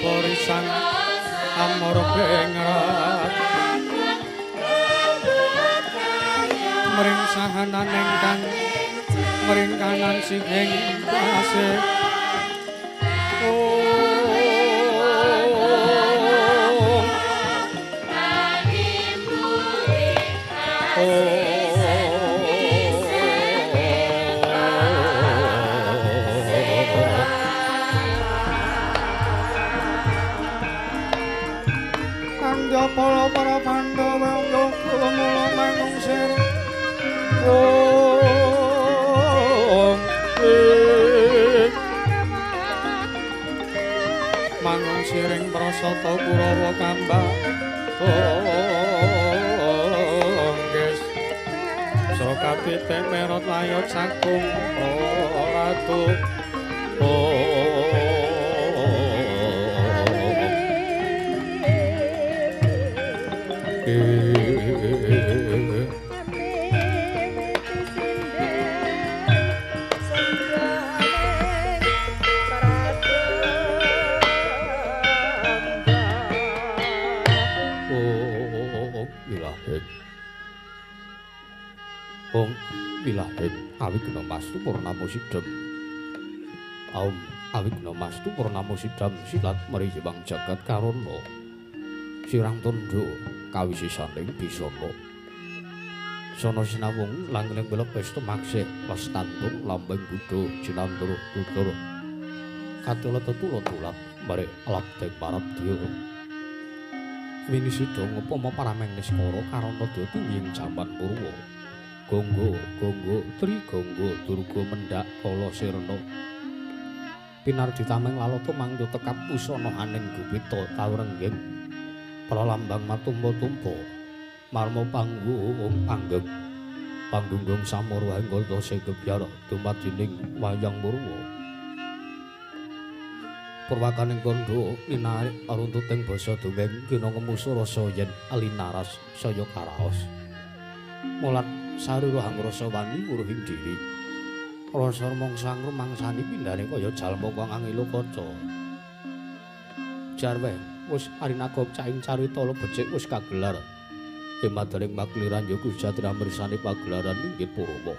Borisan amor bengrat mring sahanan ingkang mring kanan sihing kasih. Kandha para Pandhawa yoga mula manungsir. Mangun siring prasata Kurawa kambah ongges Srakatite merot layot sagung ratu. Om Wilahit awigna mastu purnama sidam. Om awigna mastu purnama sidam silat mriyewang jagat karana. Sirang tandha kawisisaning bisana. Sana sinawung langling welepes tumaksih lestantun lambeng buddha jinantur tutur. Katula tetula tulap mare labdeng parabdya. Winisida ngupama parameng niskara karana dadi ing jaman Purwa. Gonggo, gonggo, tri gonggo, durga mendak kala sirna. Pinardi tameng lalata mangya tekap pusana haning gupita taurengging. Pralambang matumpa-tumpa, marma panggung panggeng. Panggunggung samara hingga segebyar dumadining wayang purwa. Purwakaning kandha linarik runtuting basa dongeng kina ngemusu rasa yen alinaras saya karaos. Mulat sarira hangrasa wani wuruhing diri. Rasa mangsa ngrumangsani pindhane kaya jalma kang angelo kaca. Jarweh wis arinaga caing carita becik wis kagelar. Emadaring makliran ya Gusti mrisani pagelaran inggih Purwa.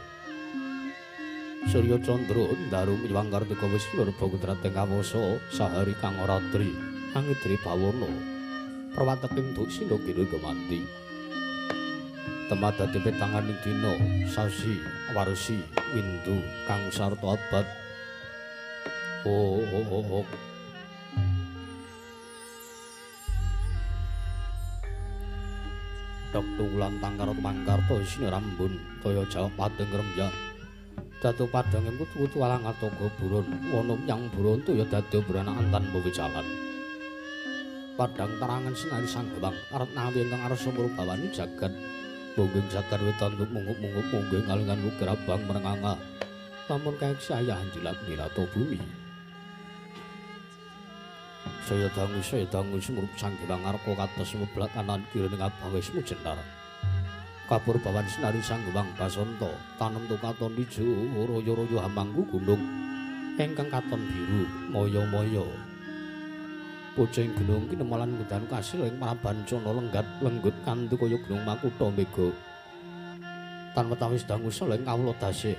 Surya Candra ndaru miwang kartika wis lurba kudrating kawasa sahari kang ratri angidri bawana. Prawateking duksina kira gemanti. Temadati petanganing dina sasi warsi windu kang sarta abad. Oh oh oh oh. Dok tunggulan tangkarot mangkarta isine rambun kaya jawab padeng remyak. Datu padang ing kutu alang ataga burun wana yang burun toya dadi branakan tanpa wicalan. Padang terangan sinari sang Hyang arep nawi ingkang arsa murbawani jagat. Mungging jagat wetan mungup-mungup mungging kalingan wukir abang merenganga. Lamun kaeksi ayah njilat nilata bumi. Saya dangu sumurup sang Hyang Arka kados meblak kanan kiri ning abang wis mujenar. Kapur bawan sinari sang Hyang Basanta tanem katon ijo royo-royo hamangku gunung ingkang katon biru moyo-moyo. Pucing gunung kinemolan ngudanu kasil ing prabancana lenggat lenggut kanthi kaya gunung makutha mega. Tan wetawis dangu sala ing kawula dasih.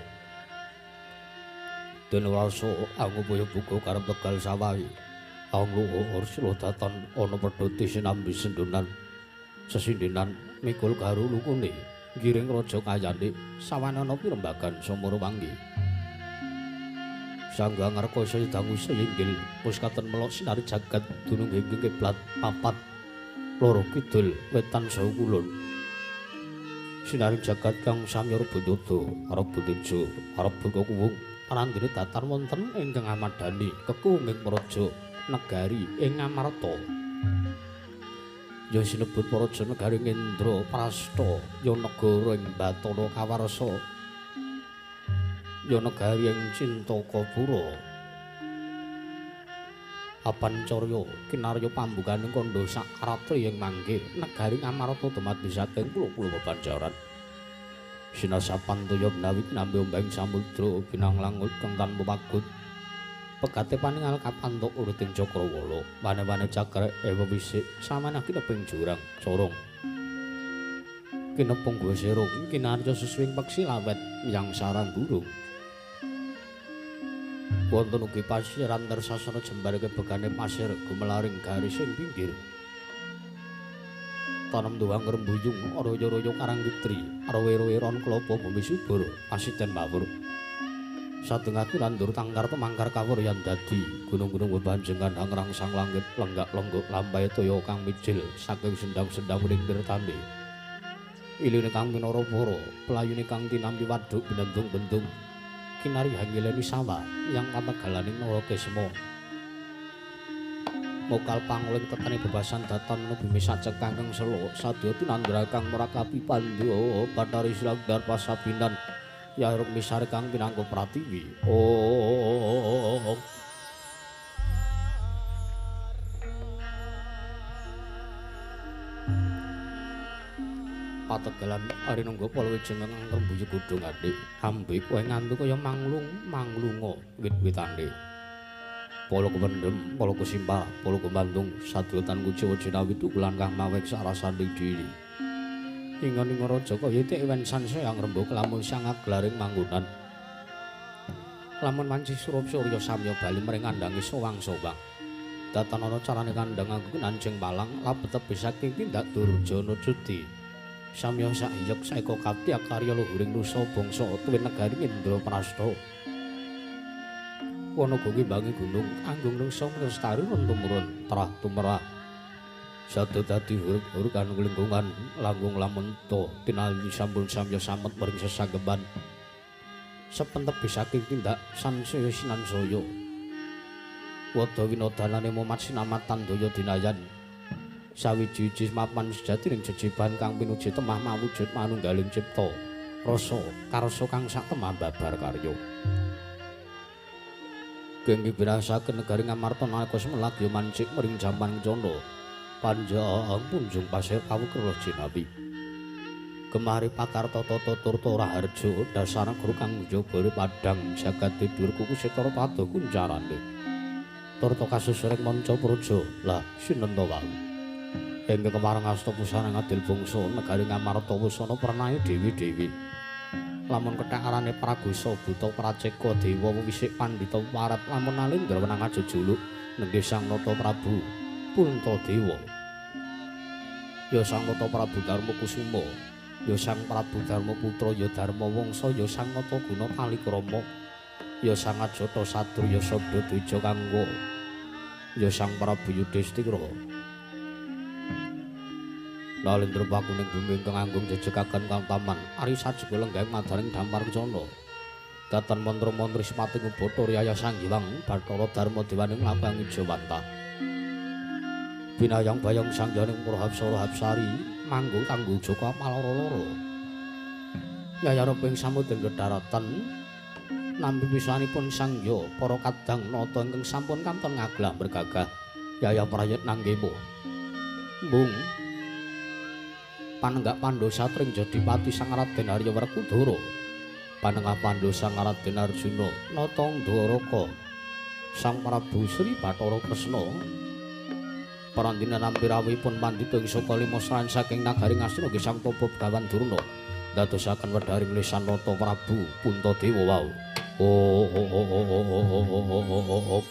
Den rasa angupaya buka karep tegal sawahi. Angluhur sila datan ana pedhoti sinambi sendunan. Sesindenan mikul garu lukune ngiring raja kayane sawanana pirembagan samara wangi. Sangga ngarka saya dangu saya inggil wis katon melok sinari jagat dunung ing kiblat papat loro kidul wetan saha kulon. Sinari jagat kang samya rebut arep tejo arep buka kuwung parandene datar wonten ingkang amadani kekunging praja negari ing Ngamarta. Ya sinebut praja negari Ngendra Prasta ya negara ing Bathara Kawarsa. Ya negari ing Cintakapura. Apancarya kinarya pambukaning kandha sak ratri ing mangke negari Ngamarta dumadi saking kula-kula bebanjaran. Sinasapan toya menawi kinambi ombeng samudra binang langut kang tanpa pagut. Pegate paningal kapantuk uruting cakrawala. Wane-wane cakrek ewa wisik samanah kineping jurang corong. Kinepung gowo serung kinarya susuwing peksi lawet yang sarang burung. Wonten ugi pasiran tersasana jembar kebegane pasir gumelaring garising pinggir. Tanem duwang rembuyung royo-royo karang kitri, rowe-rowe ron klopo bumi subur pasiten mawur. Satengah nandur tangkar temangkar kawur yan dadi gunung-gunung bebanjengan hangrangsang langit lenggak-lenggok lampai toya kang mijil saking sendang-sendang ring tirtane. Iline kang minara para, pelayune kang tinampi waduk benendung-bendung. Kinari hangileni sawah yang pategalaning Narakesma. Mokal panguling tetane bebasan datan bumi sacek kangkang selo sadya tinandra kang merakapi pandya Bathari Silangdar pasabinan yaruk misar kang pinangka pratiwi. Oh. Pategalan arinungga palawija kang rembuyung godhongane ambe kowe ngantu kaya manglung manglunga wit-witane. Pala kependhem, pala kesimpar, pala kemandung, sadya tan kuciwa jinawi tukulan kang mawek sarasaning diri. Ingon ing raja kaya itik wen sansaya ngrembug lamun sang aglaring manggonan. Lamun manci surup surya samya bali mring kandhange sowang-sowang. Datan ana carane kandhang nganggo nancing palang labet tebih saking tindak durjana cuti. Samya sahyek saeka kapti akarya luhuring nusa bangsa tuwin negari Indraprastha. Wana uga ngimbangi gunung anggung nusa lestari tumurun terah tumerah. Sadha dadi huruk-hurukan lingkungan langgung lamun ta tinali sampun samya samet mring sesanggeman. Sepentebih saking tindak sansaya sinansaya. Wada winodanane momat sinamatan daya dinayan. Sawiji-wiji mapan sejati ning jejiban kang pinuji temah mawujud manunggaling cipta rasa karsa kang sak temah babar karya. Genggi binasaken negari Ngamarta nalika semelagya mancik mring jaman kencana panjang punjung pasir kawukra jinawi. Gemari pakar tata turta raharja dasar guru kang njaba padhang jagat dhuwur kuku setara padha kuncarane. Turta kasusuring manca praja lah sinenta wau. Ingkang kemarang asta pusana ngadil bangsa negari Ngamarta wusana pranae dewi-dewi. Lamun kethakarane Pragosa buta Praceka dewa wisik pandhita warat lamun Nalendra wenang ajejuluk nenggih Sang Nata Prabu Puntadewa. Ya Sang Nata Prabu Darma Kusuma, ya Sang Prabu Darma Putra, ya Darma Wangsa, ya Sang Nata Guna Palikrama, ya Sang Ajata Satru, ya Sabda Dwija Kangwa, ya Sang Prabu Yudhistira. Nalendra pakuning bumi ingkang anggung jejekaken kang taman ari sajeka lenggahing madaning dampar kencana. Datan mantra-mantri semating Bathara Yaya Sang Hyang Bathara Darma Dewaning lapang Ijawanta. Binayang bayang sangyaning para hapsara hapsari manggung kanggo jaka palara-lara. Yaya ruping samudra kedaratan nampi pisanipun sangya para kadang nata ingkang sampun katon ngaglah bergagah Yaya prayit nanggemo. Mbung panenggak Pandhosa Tringjadipati Sang Raden Arya Werkudara, panengah Pandhosa Raden Arjuna nata Ndwaraka Sang Prabu Sri Bathara Kresna. Parandina nampi rawuhipun pandhita ing saka lima sran saking nagari Ngastina nggih Sang Tapa Begawan Durna ndadosaken wedharing lisan Nata Prabu Puntadewa wau. Oh oh oh oh oh oh oh oh oh.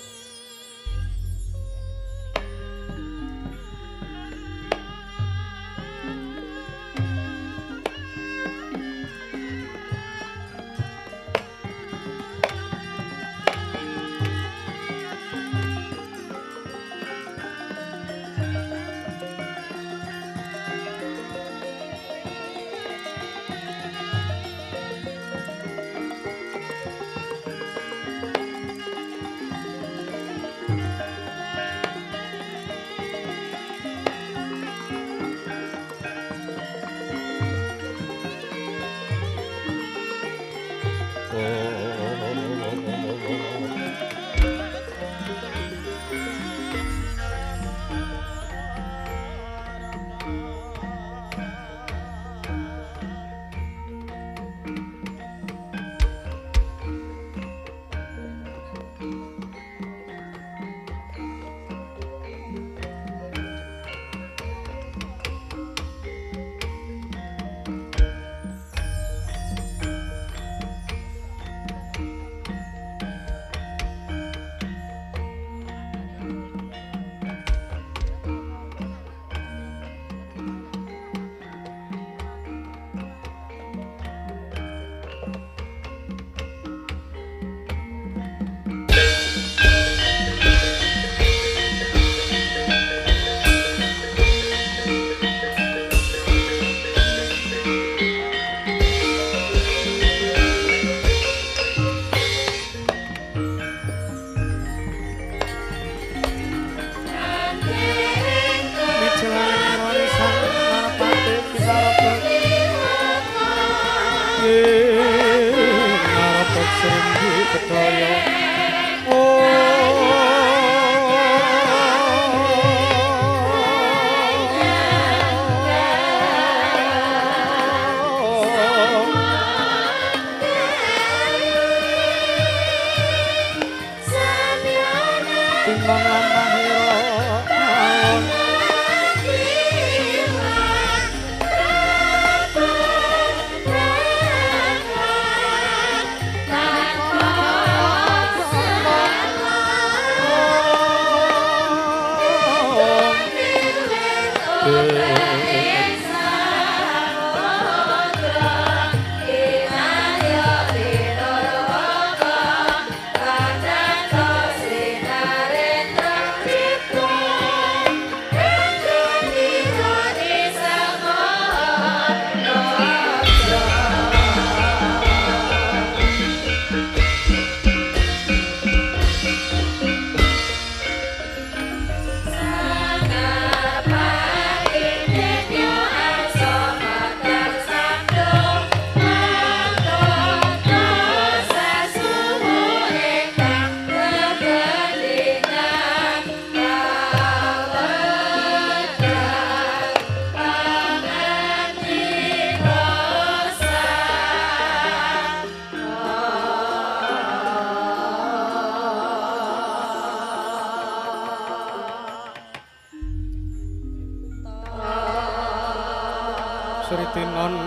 Sritinon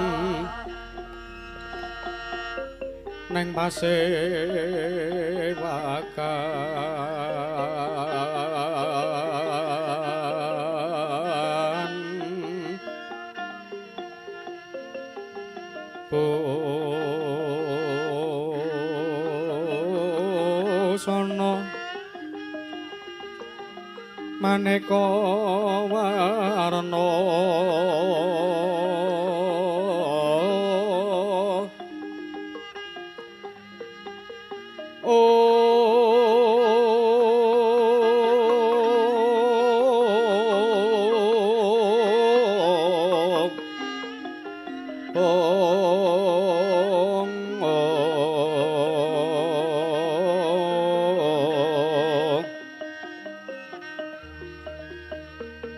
neng pasewakan busana maneka warna.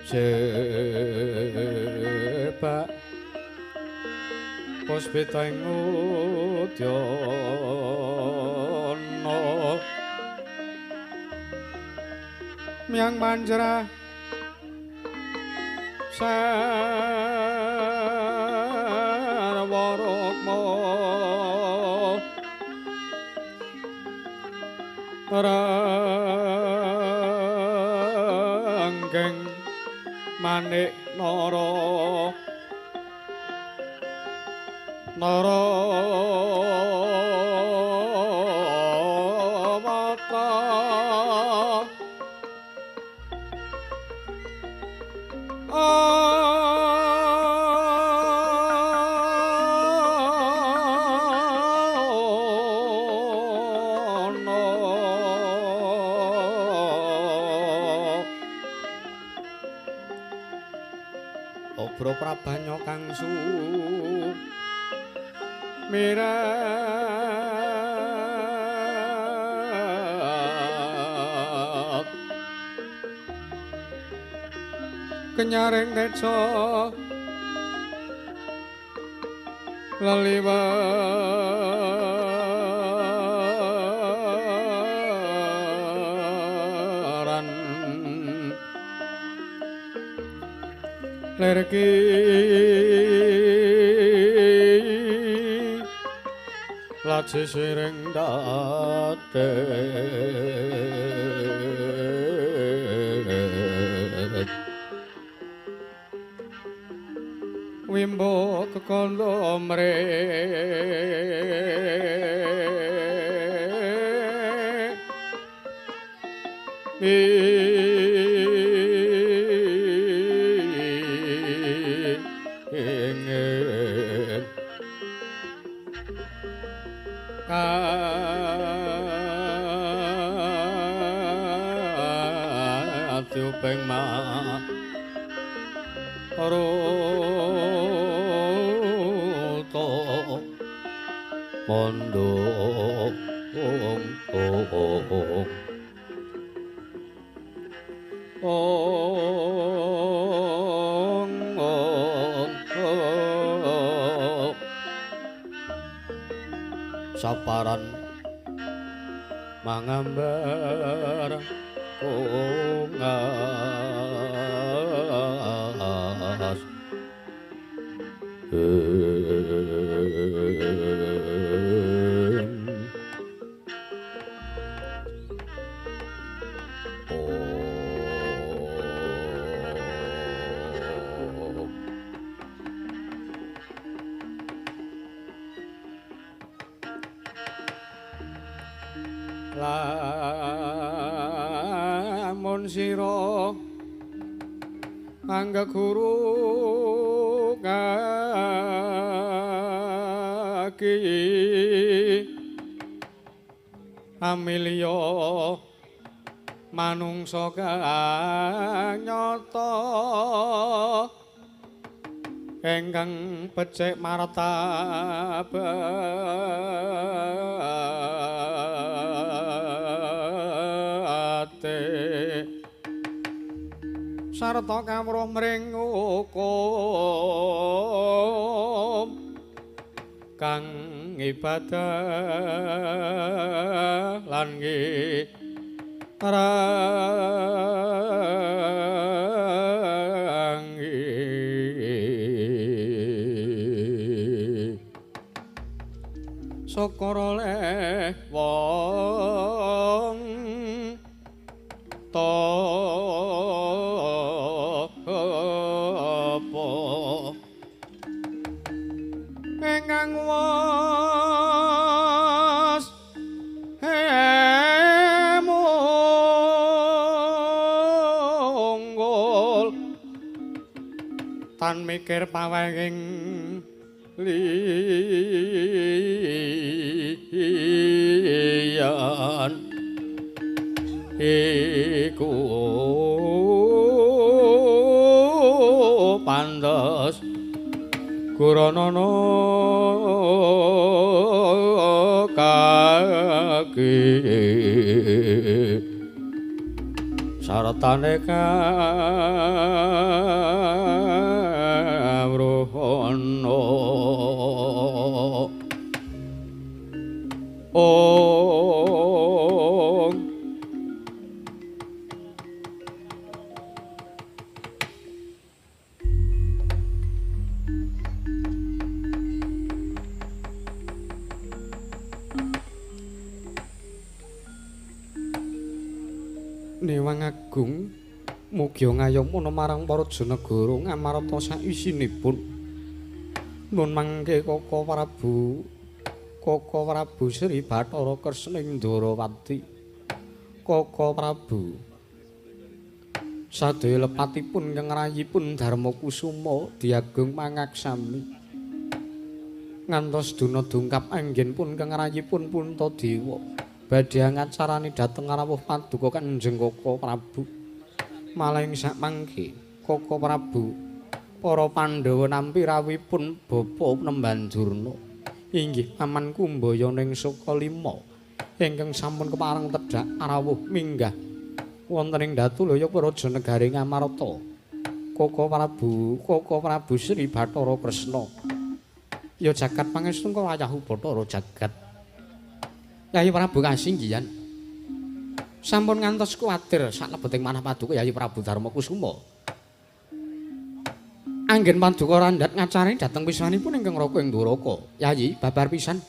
Sebak puspita ing udyana miyang manjra sarwa rukma ranggeng manik nara nara mata Obro prabanya kang sumirat kenyaring teca leliweran lerki laci siring date wimbo kekondo mre Katiuping maruta mondhong ong ong saparan mangambar kongas Lamun sira angga guru kaki amilya manungsa kang nyata ingkang becik martabate sarta kawruh mring hukum kang ibadah lan ngirangi. Sokoro leh wong tapa ingkang was munggul tan mikir pawenging liyan iku pantes guranana kaki sartane kawruhana. Ong Newang Agung mugi ngayomana marang para janagara Ngamarta saisinipun. Nun mangke Koko Prabu Sri Bathara Kresna ing Ndorowati. Koko Prabu sadaya lepatipun kang rayipun Darma Kusuma diagung mangaksami. Ngantos duna dungkap anggenipun kang rayipun Puntadewa badhe ngacarani dhateng rawuh paduka Kanjeng Koko Prabu. Malah ing sakmangke Koko Prabu para Pandhawa nampi rawuhipun Bapa Penemban Durna inggih Paman Kumbayana ing Sukalima ingkang sampun kepareng tedhak rawuh minggah wonten ing Datulaya Praja Negari Ngamarta. Koko Prabu Sri Bathara Kresna ya jagat pangestu wayahu Bathara jagat. Yayi Prabu kasinggihan sampun ngantos kuwatir saklebeting manah paduka Yayi Prabu Darma Kusuma. Anggen paduka randhat ngacarani dhateng wiswanipun ingkang raka ing Dwaraka. Yayi babar pisan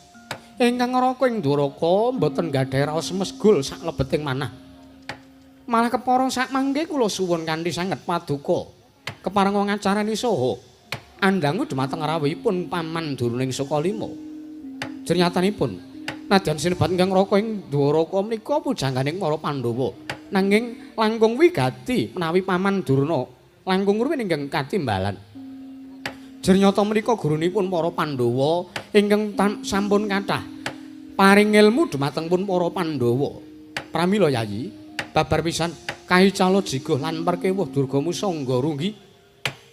ingkang raka ing Dwaraka mboten gadhahi raos mesgul saklebeting manah. Malah kepara sakmangke kula suwun kanthi sanget paduka kepareng ngacarani saha andangu dhumateng rawuhipun Paman Durna ing Sukalima. Jernyatanipun nadyan sinebat ingkang raka ing Dwaraka menika pujangganing para Pandhawa. Nanging langkung wigati menawi Paman Durna langkung ruwin ingkang katimbalan. Jernyata menika gurunipun para Pandhawa ingkang sampun kathah paring ilmu dhumateng pun para Pandhawa. Pramila Yayi, babar pisan kaicala jiguh lan perkewuh Durga Musangga runggi.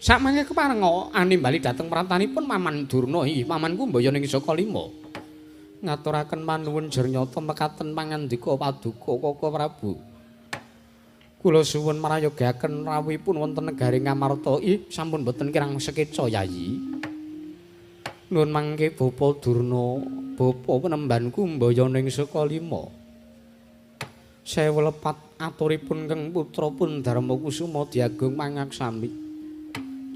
Sakmangke kepareng animbali dhateng pratanipun Paman Durna inggih Paman Kumbayana ing Sukalima. Ngaturaken panuwun jernyata mekaten pangandika paduka Koko Prabu. Kula suwun marayogaken rawuhipun wonten negari Ngamarta. Ih, sampun boten kirang sekeca Yayi. Nuwun mangke Bapa Durna, Bapa Penemban Kumbayana ing Sukalima. Sewu lepat aturipun keng putra pun Darma Kusuma diagung mangaksami.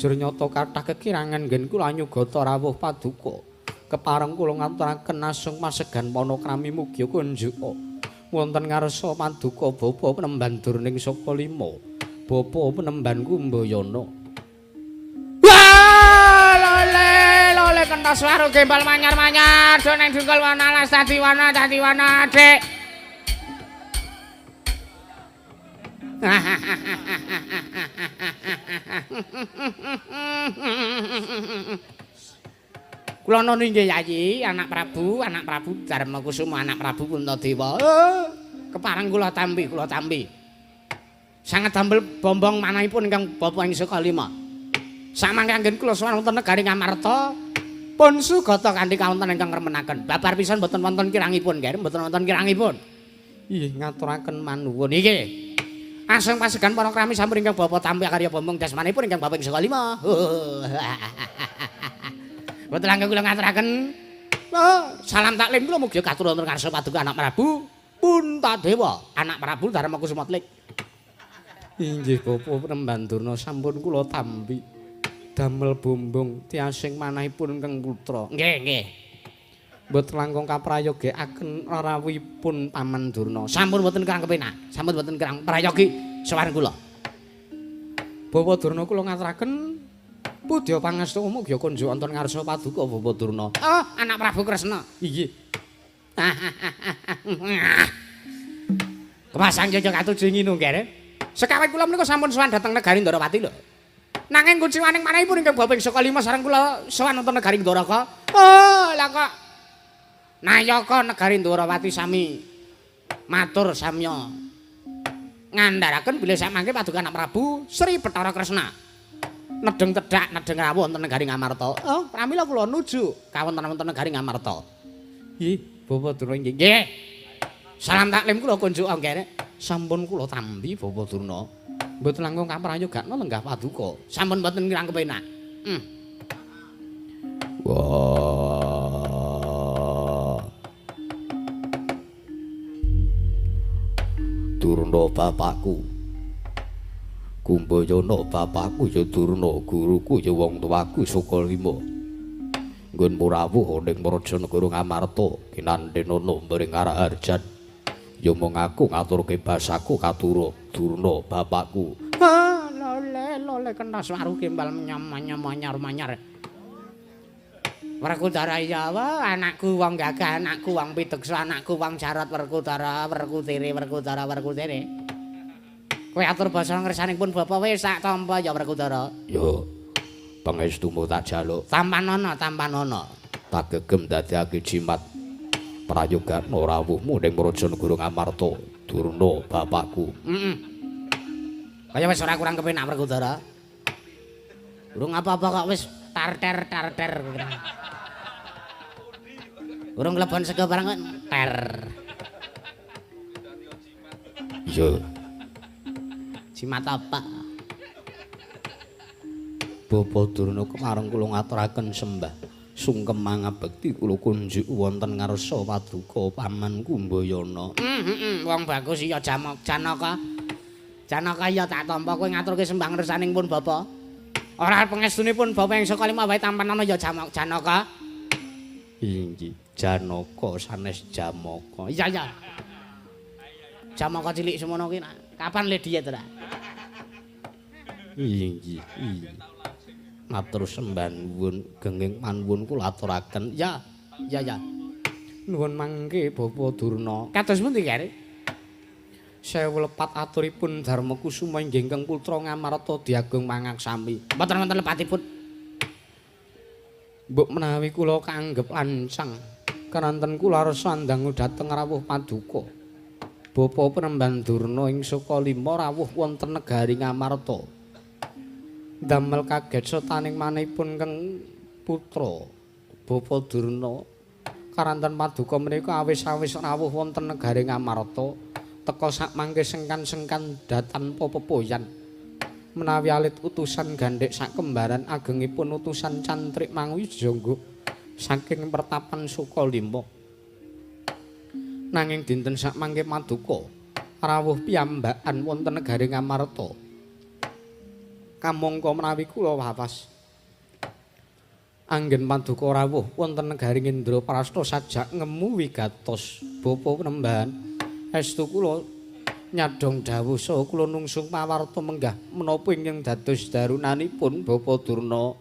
Jernyata kathah kekirangan nggen kula nyugata rawuh paduka. Kepareng kula ngaturaken asung masegan panakrami mugi kunjuka wonten ngarsa paduka Bapa Penemban Durna ing Sukalima, Bapa Penemban Kumbayana. Wah, lole lole kentos waru gembal manyar-manyar do nang dungkul wana las dadi wana dadi wana Dik. Kula nun inggih Yayi, anak Prabu Darma Kusuma, anak Prabu Puntadewa. Kepareng kula tampi, kula tampi. Sanget damel bombong manahipun ingkang bapa ing Sukalima. Samangke anggen kula sowan wonten negari Ngamarta, pun sugata kanthi kawontenan ingkang ngremenaken. Babar pisan mboten wonten kirangipun, nggih, mboten wonten kirangipun. Ih, ngaturaken manuwun inggih. Asung pasegan para krami sampun ingkang bapa tampi karya bombong dasmanipun ingkang bapa ing Sukalima. Mboten langkung kula ngaturaken. Oh, salam taklim kula mugi katur wonten ngarsa paduka anak Prabu Puntadewa, anak Prabu Darma Kusuma Tlik. Inggih Bapa Penemban Durna sampun kula tampi damel bombong tiasing manahipun keng putra. Nggih, nggih. Mboten langkung kaprayogekaken rawuhipun Paman Durna. Sampun mboten kirang kepenak, sampun mboten kirang prayogi sowan kula. Bapak Durna kula ngaturaken pudya pangestu mugi kunjuk wonten ngarsa paduka Bapak Durna. Oh, anak Prabu Kresna. Inggih. Kepasang cocok katuju nginu nggih. Sekawit kula menika sampun sowan dhateng negari Ndorowati lho. Nanging kuciwaning manahipun ingkang bapa ing saka lima sareng kula sowan wonten negari Ndoraka. Oh, lah kok nayaka negari Ndorowati sami matur samya ngandharaken bilih samangke paduka anak Prabu Sri Bathara Kresna nedheng tedhak nedheng rawuh wonten negari Ngamarta. Oh, pramila kula nuju kawontenan wonten negari Ngamarta. Nggih, Bapak Durna nggih. Nggih. Salam taklim kula kunjuk nggih. Sampun kula tampi Bapak Durna. Mboten langkung kaprayogakna lenggah paduka. Sampun mboten kirang kepenak. Wah. Durna bapakku. Kumbayana bapakku ya Durna, guruku ya wong tuaku saka lima. Nggon rawuh ning Praja Negara Ngamarta, kinandhenana mring Araharjan. Ya mung aku ngaturke basaku katura Durna bapakku. Ah, lole lole kena swaru gembal menyam manyar manyar. Werkudara iya wae anakku wong gagah, anakku wong pideksa, anakku wong jarot Werkudara, Werkudere, Werkudara, Werkudere. Kowe atur basa ngersanipun bapa wis tak tampa ya Werkudara. Ya pangestumu tak jaluk. Tampanana, tampanana. Tak gegem dadekake jimat prayogana rawuhmu ning Praja Negara Ngamarta, Durna bapakku. Heeh. Kaya wis ora kurang kepenak Werkudara. Urung apa-apa kok wis tarter tarter. Urung klebon sego barang kok ter. Iya. Jimat apa? Bapak Durna kemareng kula ngaturaken sembah sungkem mangabekti kula kunjuk wonten ngarsa paduka Paman Kumbayana. Wong bagus iya Janaka. Janaka iya tak tampa kowe ngaturke sembah ngersaning pun bapa. Ora pangestunipun bapa ing saka lima wae tampanana ya Janaka. Inggih, Janaka sanes Jamaka. Iya iya. Jamaka cilik semono kuwi kapan le diet ora? Inggih, iya. Matur sembah nuwun genging panuwun kula aturaken. Ya, ya ya. Nuwun mangke Bapak Durna. Kados pundi, Kare? Sewu lepat aturipun Darma Kusuma inggih ingkang putra Ngamarta diagung mangaksami. Mboten wonten lepatipun. Mbok menawi kula kaanggep lancang, keranten kula arsa ndangu dhateng rawuh paduka. Bapa Penemban Durna ing Sukalima rawuh wonten negari Ngamarta. Damel kaget setaning manihipun keng putra Bapa Durna karanten paduka menika awis-awis rawuh wonten negari Ngamarta teka sakmangke sengkan-sengkan datanpa pepoyan. Menawi alit utusan gandhek sakembaran agengipun utusan cantrik Mangwijangga saking pertapan Sukalima. Nanging dinten sakmangke paduka rawuh piyambakan wonten negari Ngamarta. Kamangka menawi kula wawas anggen paduka rawuh wonten negari Indraprasta sajak ngemu wigatos. Bapa Penemban estu kula nyadhong dawuh saha kula nungsung pawarta menggah menapa ingkang dados darunanipun Bapa Durna.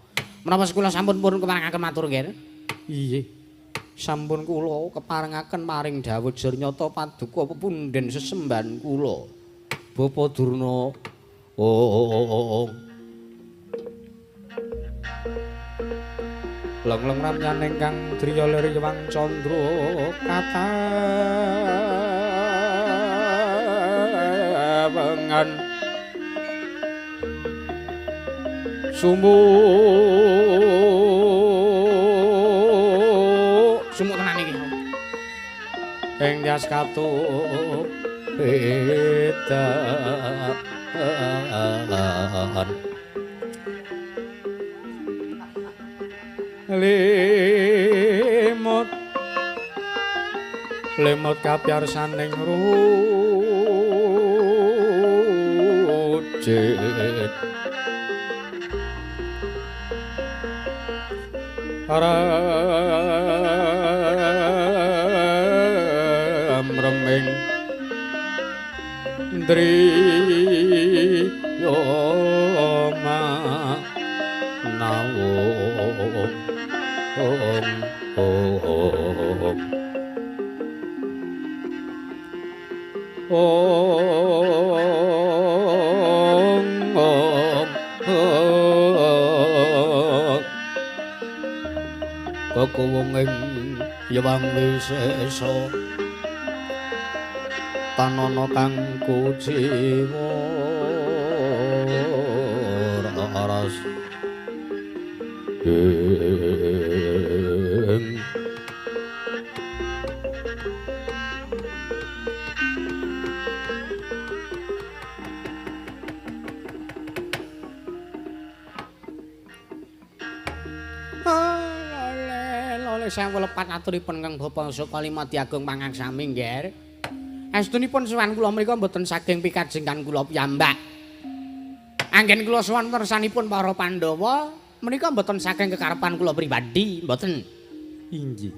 Menapa kula sampun purun keparengaken matur nggih? Inggih. Sampun kula keparengaken maring dawuh jernyata paduka pepundhen sesembahan kula. Bapa Durna. Oh. Lengleng ramyaning kang driya lir Hyang Candra katawengan sumuk sumuk tenan iki ing yas katup edan limut limut kapyarsaning rucit Indriya manawung ong ong ong ong kekuwung ing yewang wisesa tanana kang kuciwa aras ing Sewu lepat aturipun Kang Bapak Sukalima Agung pangaksami nggih. Estunipun sowan kula mriku mboten saking pikajengkan kula piyambak. Anggen kula sowan kersanipun para Pandhawa menika mboten saking kekarepan kula pribadi, mboten. Inggih.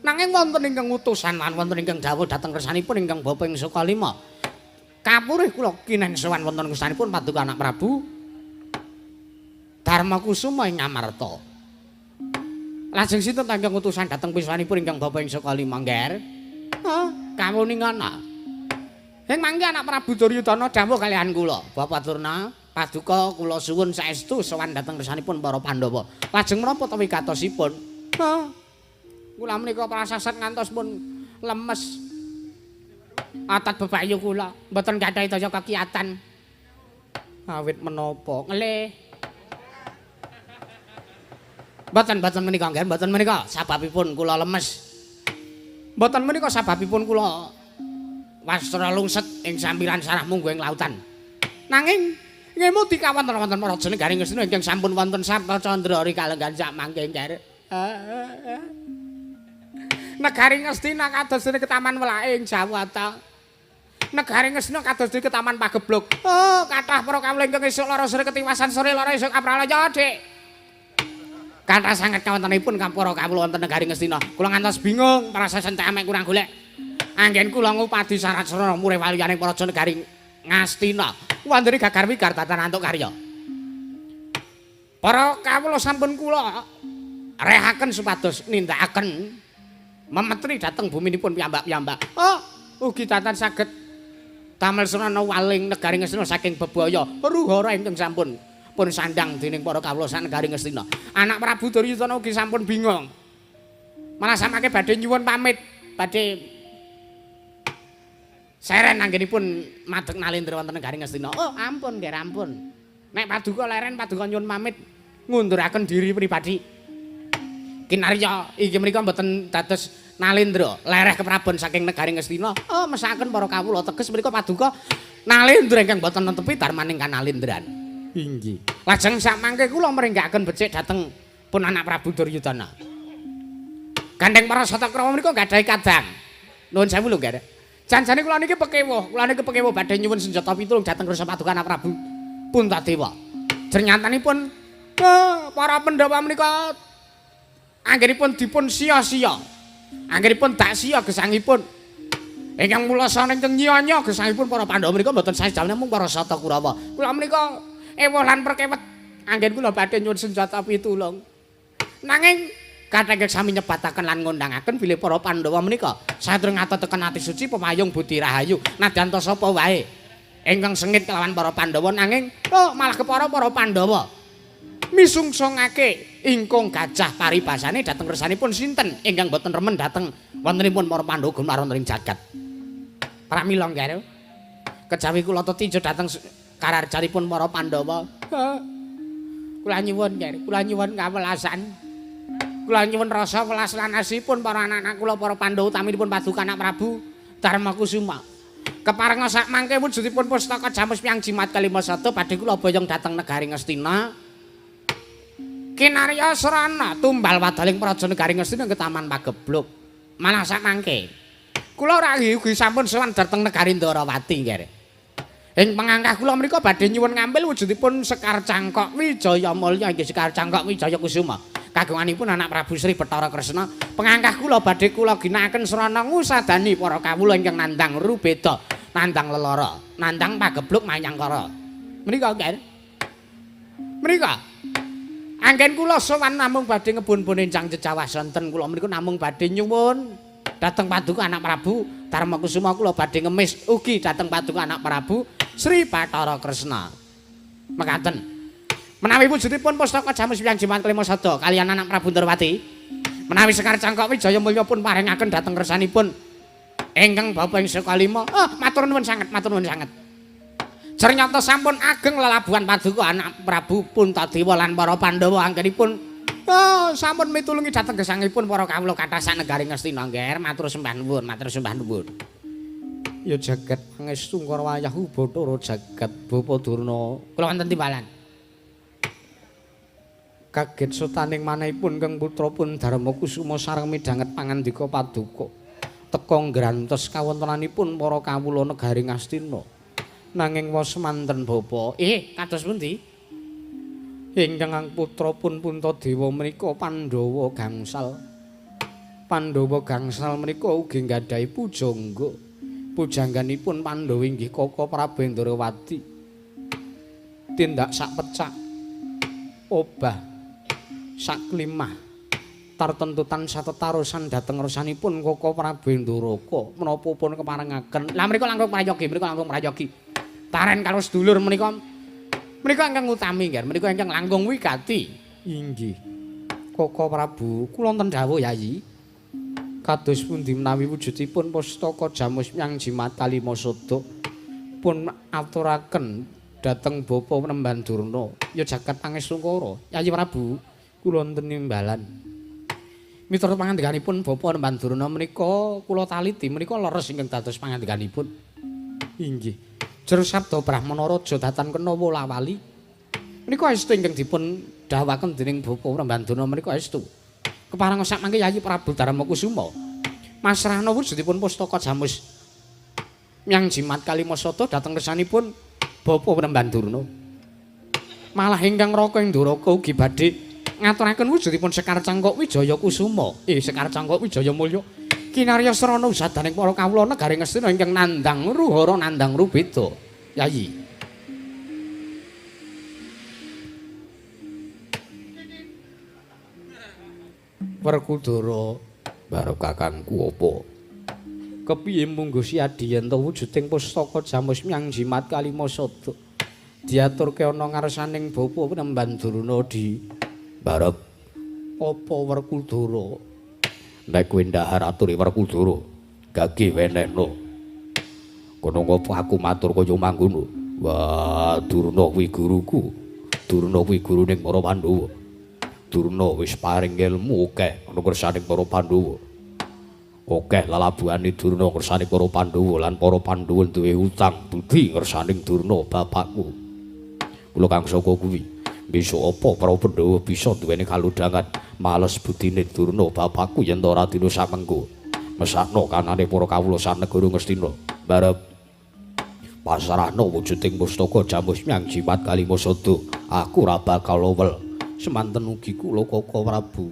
Nanging wonten ingkang utusan lan wonten ingkang dawuh dhateng kersanipun ingkang Bapak ing Sukalima. Kapurih kula kinen sowan wonten kersanipun Paduka Anak Prabu Darma Kusuma ing Amarta. Lajeng sinten ingkang utusan dhateng piswanipun ingkang Bapak ing Sukalima nggih? Hah, kawuningana. Ing mangke anak Prabu Duryudana dawuh kalihan kula, Bapak Durna, paduka kula suwun saestu sowan dhateng kersanipun para Pandhawa. Lajeng menapa ta wigatosipun? Hah. Kula menika prasaset ngantos pun lemes. Atat bebayu kula mboten gadhahi daya kekiyatan. Awit menapa? Ngelih. Mboten menika nggih, mboten menika sababipun kula lemes. Mboten menika sababipun kula wastra lungset ing sampiran sarah mungguh ing lautan. Nanging ngemuti kawonten wonten para negari Ngastina ingkang sampun wonten Sabta Candra rikalenggan sak mangke nggih. Negari Ngastina kados dene ketaman welake ing Jawata. Negari Ngastina kados dene ketaman pageblug. Oh, kathah para kawula ingkang esuk lara sore ketiwasan sore lara esuk apralaya, Dik. Kathah sanget kawontenipun para kawula wonten negari Ngastina. Kula ngantos bingung, prasasen camek kurang golek. Anggen kula ngupadi syarat srana murih waliyaning para negari Ngastina. Wandene gagar wigar tatan antuk karya. Para kawula sampun kula rehaken supados nindakaken memetri dhateng buminipun piyambak-piyambak. Oh, ugi tatan saged damel srana waling negari Ngastina saking bebaya ruhara ingkang sampun pun sandang dening para kawula sak negari Ngastina. Anak Prabu Duryudana ugi sampun bingung. Malah samake badhe nyuwun pamit, badhe seren anggenipun madeg nalendra wonten negari Ngastina. Oh, ampun nggih, ampun. Nek paduka leren paduka nyuwun pamit ngunduraken diri pribadi. Kinarya inggih menika mboten dados nalendra, lereh keprabon saking negari Ngastina. Oh, mesaken para kawula teges menika paduka nalendra ingkang mboten netepi darmaning kanalendran. Inggih. Lajeng sak mangke kula mringgaken becik dhateng pun anak Prabu Duryudana. Gandeng para Satakrawa menika gadhahi kadang. Nuwun sewu lho, Nggih. Janjane kula niki pekewuh, kula niki pekewuh badhe nyuwun senjata pitulung dhateng kersa paduka anak Prabu Puntadewa. Jernyatanipun para Pandhawa menika anggenipun dipun sia-sia. Anggenipun dak sia gesangipun. Ingkang mula saking nyonya gesangipun para Pandhawa menika mboten sae mung para Satakurawa. Kula menika ewuh lan perkewet anggen kula badhe nyuwun senjata pitulung. Nanging kathah ingkang sami nyebataken lan ngondangaken bilih para Pandhawa menika satreng ngatetaken ati suci pemayung budi rahayu nadyan ta sapa wae ingkang sengit kelawan para Pandhawa nanging oh malah kepara para Pandhawa misungsungake ingkung gajah paribasane dhateng kersanipun sinten ingkang boten remen dhateng wontenipun para Pandhawa gumaron wonten ing jagat. Pramila nggih kejawi kula tetinju dhateng kararjanipun para Pandhawa. Kula nyuwun nggih, kula nyuwun kawelasan. Kula nyuwun rasa welas lan asihipun para anak-anak kula para Pandhawa utaminipun paduka anak Prabu Darma Kusuma. Keparenga sak mangke wujudipun pustaka Jamus Piang Jimat Kalima Sata badhe kula boyong dhateng negari Ngastina. Kinarya srana tumbal wadaling praja negari Ngastina ke Taman Pageblug. Malah sak mangke kula ora ugi sampun sowan dhateng negari Ndarawati nggih. Ing pangangkah kula menika badhe nyuwun ngambil wujudipun Sekar Cangkok Wijaya Mulya inggih Sekar Cangkok Wijaya Kusuma. Kagunganipun anak Prabu Sri Bathara Kresna. Pangangkah kula badhe kula ginakaken srana ngusadani para kawula ingkang nandhang rubeda. Nandang lelara, nandang pagebluk mayangkara. Menika nggih. Menika anggen kula sowan namung badhe ngebun-bun enjang jejawah sonten kula menika namung badhe nyuwun dhateng Paduka Anak Prabu Darma Kusuma kula badhe ngemis ugi dhateng Paduka Anak Prabu Sri Bathara Kresna. Mekaten. Menawi wujudipun pustaka Jamus Wiyang Jimat Kelima Sada kaliyan Anak Prabu Ndrawati, menawi Sekar Cangkok Wijaya Mulya pun paringaken dhateng kersanipun ingkang bapa ing saka lima. Matur nuwun sanget, matur nuwun sanget. Ternyata sampun ageng lelabuhan Paduka Anak Prabu Puntadewa lan para Pandhawa anggenipun sampun mitulungi dhateng gesangipun para kawula kathah sanegari Ngastina nggih. Matur sembah nuwun, matur sembah nuwun. Ya jagat pangestu karo wayahku Bathara jagat Bapa Durna. Kula wonten timbalan. Kaget sutaning manahipun Kang putra pun Darma Kusuma sareng midhanget pangandika paduka. Teka ngrantos kawontenanipun para kawula negari Ngastina. Nanging wos semanten bapa. Kados pundi? Ingkang putra pun Puntadewa menika Pandhawa gangsal. Pandhawa gangsal menika ugi nggadahi pujangga. Pujangganipun Pandhawa inggih Kaka Prabu Indrawati. Tindak sak pecak obah saklimah tartentu tansah tetarusan dhateng resanipun Kaka Prabu Indoraka menapa pun keparengaken. Lah mriku langkung prayogi, mriku langkung prayogi. Taren karo sedulur menika menika ingkang utami nggih, menika ingkang langkung wigati. Inggih. Kaka Prabu, kula wonten dawuh Yayi. Kados pundi menawi wujudipun pustaka Jamus Myang Jimat Kalima Sada pun aturaken dhateng Bapa Penemban Durna. Ya jagat pangestungkara. Yayi Prabu, kula wonten nimbalan. Miturut pangandikanipun Bapa Penemban Durna menika kula taliti menika leres ingkang dados pangandikanipun. Inggih. Jero sabda Brahmana Raja datan kena wolawali. Menika estu ingkang dipun dawuhaken dening Bapa Penemban Durna menika estu. Kepareng sak mangke Yayi Prabu Darma Kusuma masrahna wujudipun pustaka Jamus Myang Jimat Kalima Sada dhateng kersanipun Bapa Penemban Durna. Malah ingkang Raka Indoraka ugi badhe ngaturaken wujudipun Sekar Cangkok Wijaya Kusuma. Sekar Cangkok Wijaya Mulya kinarya srana usadaning para kawula negari Ngastina ingkang nandhang ruhara nandhang rubeda. Yayi. Werkudara barep kakangku apa? Kepiye munggo siadi yen to wujuding pustaka Jamus Myang Jimat Kalima Sada diaturke ana ngarsaning Bapa Penemban Durna di barep apa Werkudara? Nek kowe ndahar aturi Werkudara, gage wenehno. Kono ngopo aku matur kaya mangkono? Wah, Durna kuwi guruku. Durna kuwi guruning para Pandhawa. Durna wis paring ilmu akeh ana kersaning para Pandhawa. Akeh lelabuhane Durna ngersani para Pandhawa lan para Pandhawa duwe utang budi ngersaning Durna bapakku. Kula kang saka kuwi besok apa para Pandhawa bisa duweni kalodhangan males budine Durna bapakku yen ta ora dina samengko. Mesakno kanane para kawula sanegara Ngastina. Barep pasrahno wujuding pustaka Jamus Myang Jimat Kalima Sada. Aku ora bakal lowel. Semanten ugi kula Kaka Prabu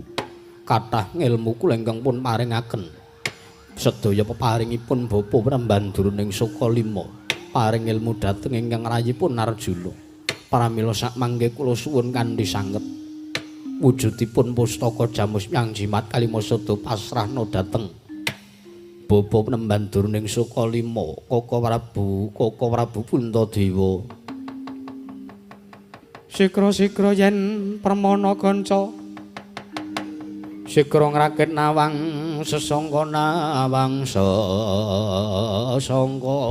kathah ngelmu kula ingkang pun paringaken sedaya peparingipun Bapa Penemban Durna ing Saka Lima paring ilmu dhateng ingkang rayipun Arjuna. Pramila sak mangke kula suwun kanthi sanget wujudipun pustaka Jamus Myang Jimat Kalima Sada pasrahna dhateng Bapa Penemban Durna ing Saka Lima Kaka Prabu, Kaka Prabu Puntadewa. Sikra-sikra yen permana kanca sikra ngrakit nawang sesangka nawang sesangka.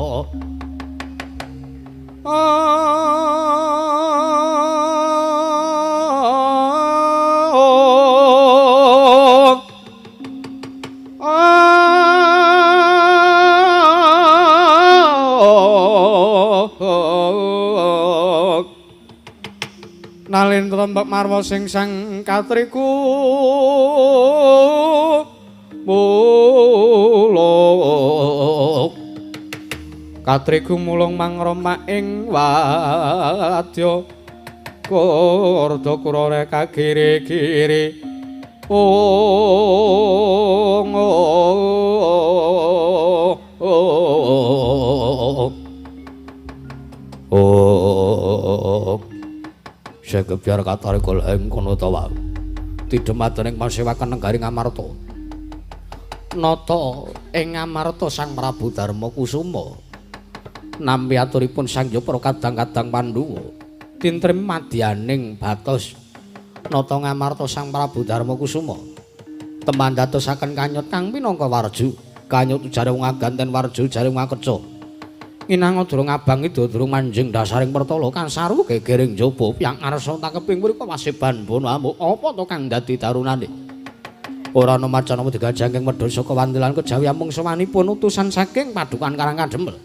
Nalendra mbak marwa sing sang katriku mulung katriku mulung mangroma ing wadya kurda kurare kagiri-giri ong. Oh, segebyar katarikul ing kono ta wae. Tidhematen ing pasewakan negari Ngamarta. Nata ing Ngamarta Sang Prabu Darma Kusuma nampi aturipun Sang Hyang para kadang-kadang Pandhawa tintrem madyaning batos nata Ngamarta Sang Prabu Darma Kusuma teman dadosaken kanyut kang minangka warju. Kanyut jare wong aganten warju jare wong akeca. Nginang durung abang ida durung manjing dasaring pertala kang saru gegering jaba piyang arsa takeping mriku wasiban bono amuk apa to kang dadi darunane. Ora ana macan apa digajangking medhun saka wandilan kejawi amung sowanipun utusan saking padukan Karang Kandemel.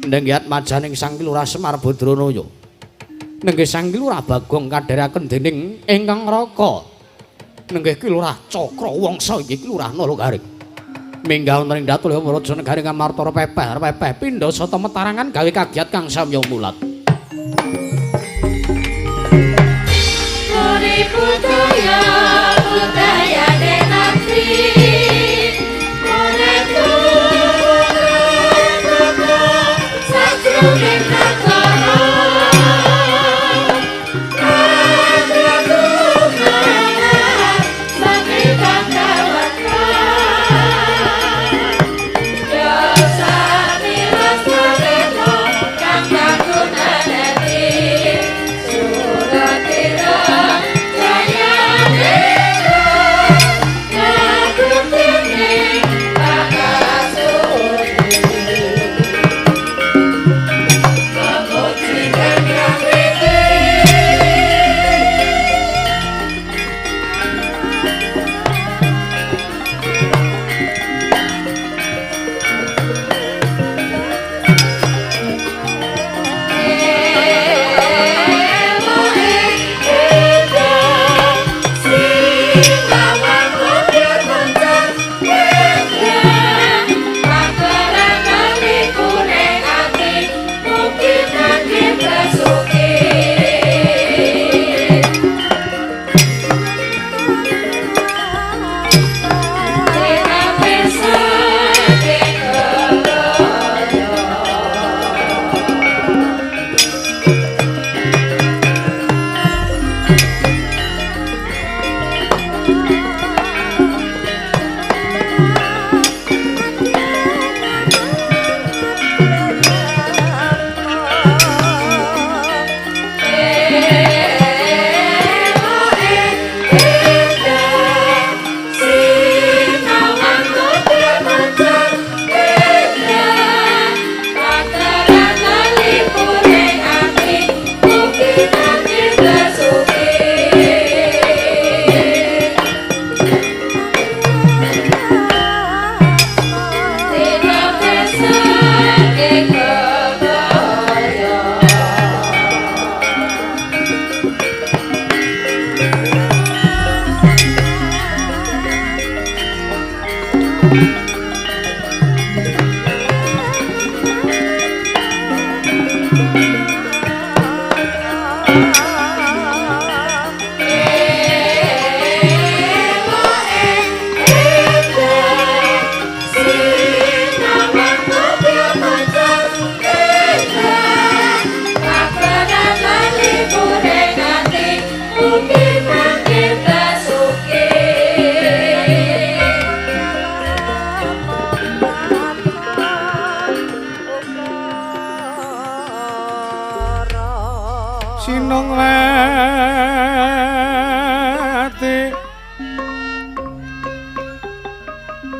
Nenggiat majaning Sang Lurah Semar Badranaya. Nenggih Sang Lurah Bagong kadherekaken dening ingkang Raka. Nenggih Ki Lurah Cakra Wangsa inggih Ki Lurah Nalagaring. Minggah wonten ing datul Raja negari Ngamarta pepeh pindha sata metarangan gawe kagiat kang samya mulat. Puri budaya budayane negeri ora tuwa sajroning negara.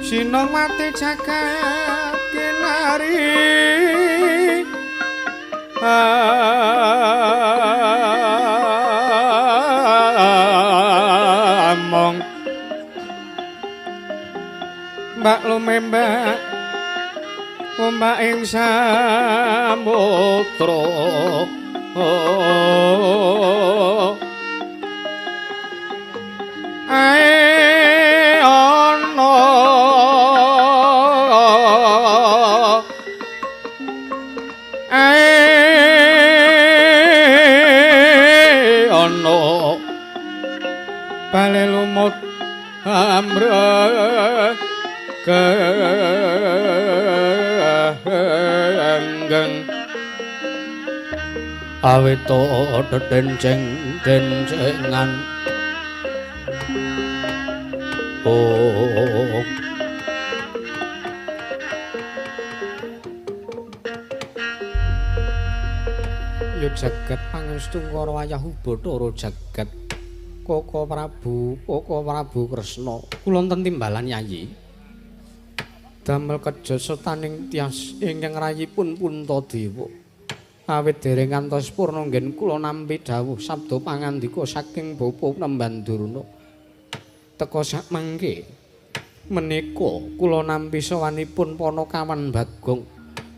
Sinongwati jagat kinari among mbak lumembak ombak ing samudra ae ana ae ana bale lumut amre genggeng Awit dedenceng dencengan. Oh. Ya jagat pangestu karo wayah Bathara jagat. Koko Prabu, Koko Prabu Kresna, kula wonten timbalan Yayi. Damel kejo setaning tias ingkang rayipun Puntadewa. Awit dereng ngantos purna nggen kula nampi dawuh sabda pangandika saking Bapa Nemban Durna. Teka sakmangke menika kula nampi sowanipun Panakawan Bagong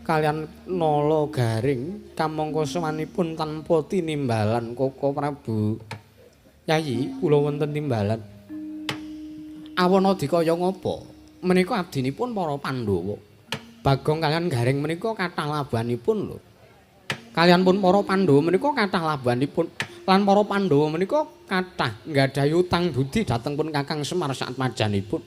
kaliyan Nala Garing kamangka sowanipun tanpa tinimbalan Koko Prabu. Yayi, kula wonten timbalan. Awana dikaya ngapa? Menika abdinipun para Pandhawa. Bagong kaliyan Garing menika kathah labuhanipun lho. Kaliyan pun para Pandhawa menika kathah labuhanipun lan para Pandhawa menika kathah nggadahi utang budi dhateng pun Kakang Semar saatmajanipun.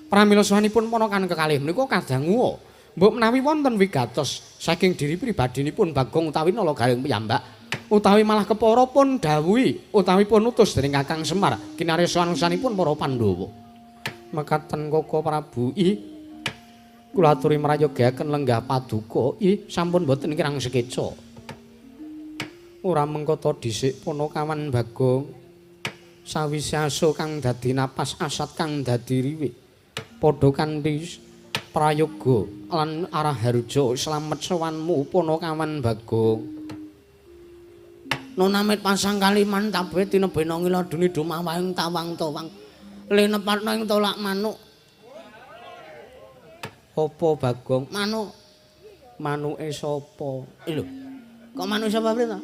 Pramila sowanipun ponakan kekalih menika kadangu. Mbok menawi wonten wigatos saking diri pribadinipun Bagong utawi Nala Garing piyambak utawi malah kepara pun dawuhi utawi pun utus dening Kakang Semar kinarya sowan-sowanipun para Pandhawa. Mekaten Koko Prabu, ih kula aturi mrayogyaken lenggah paduka, ih sampun boten kirang sekeca. Ora mengko ta dhisik Panakawan Bagong sawise aso kang dadi napas asat kang dadi riwih padha kanthi prayoga lan arah harja slamet sowanmu Panakawan Bagong. Nonamit pasang kaliman tabe tinebena ngiladuni dumawahing tawang-tawang linepatna ing tolak manuk. Apa Bagong? Manuk. Manuke sapa? Lho. Kok manuk sapa priye ta?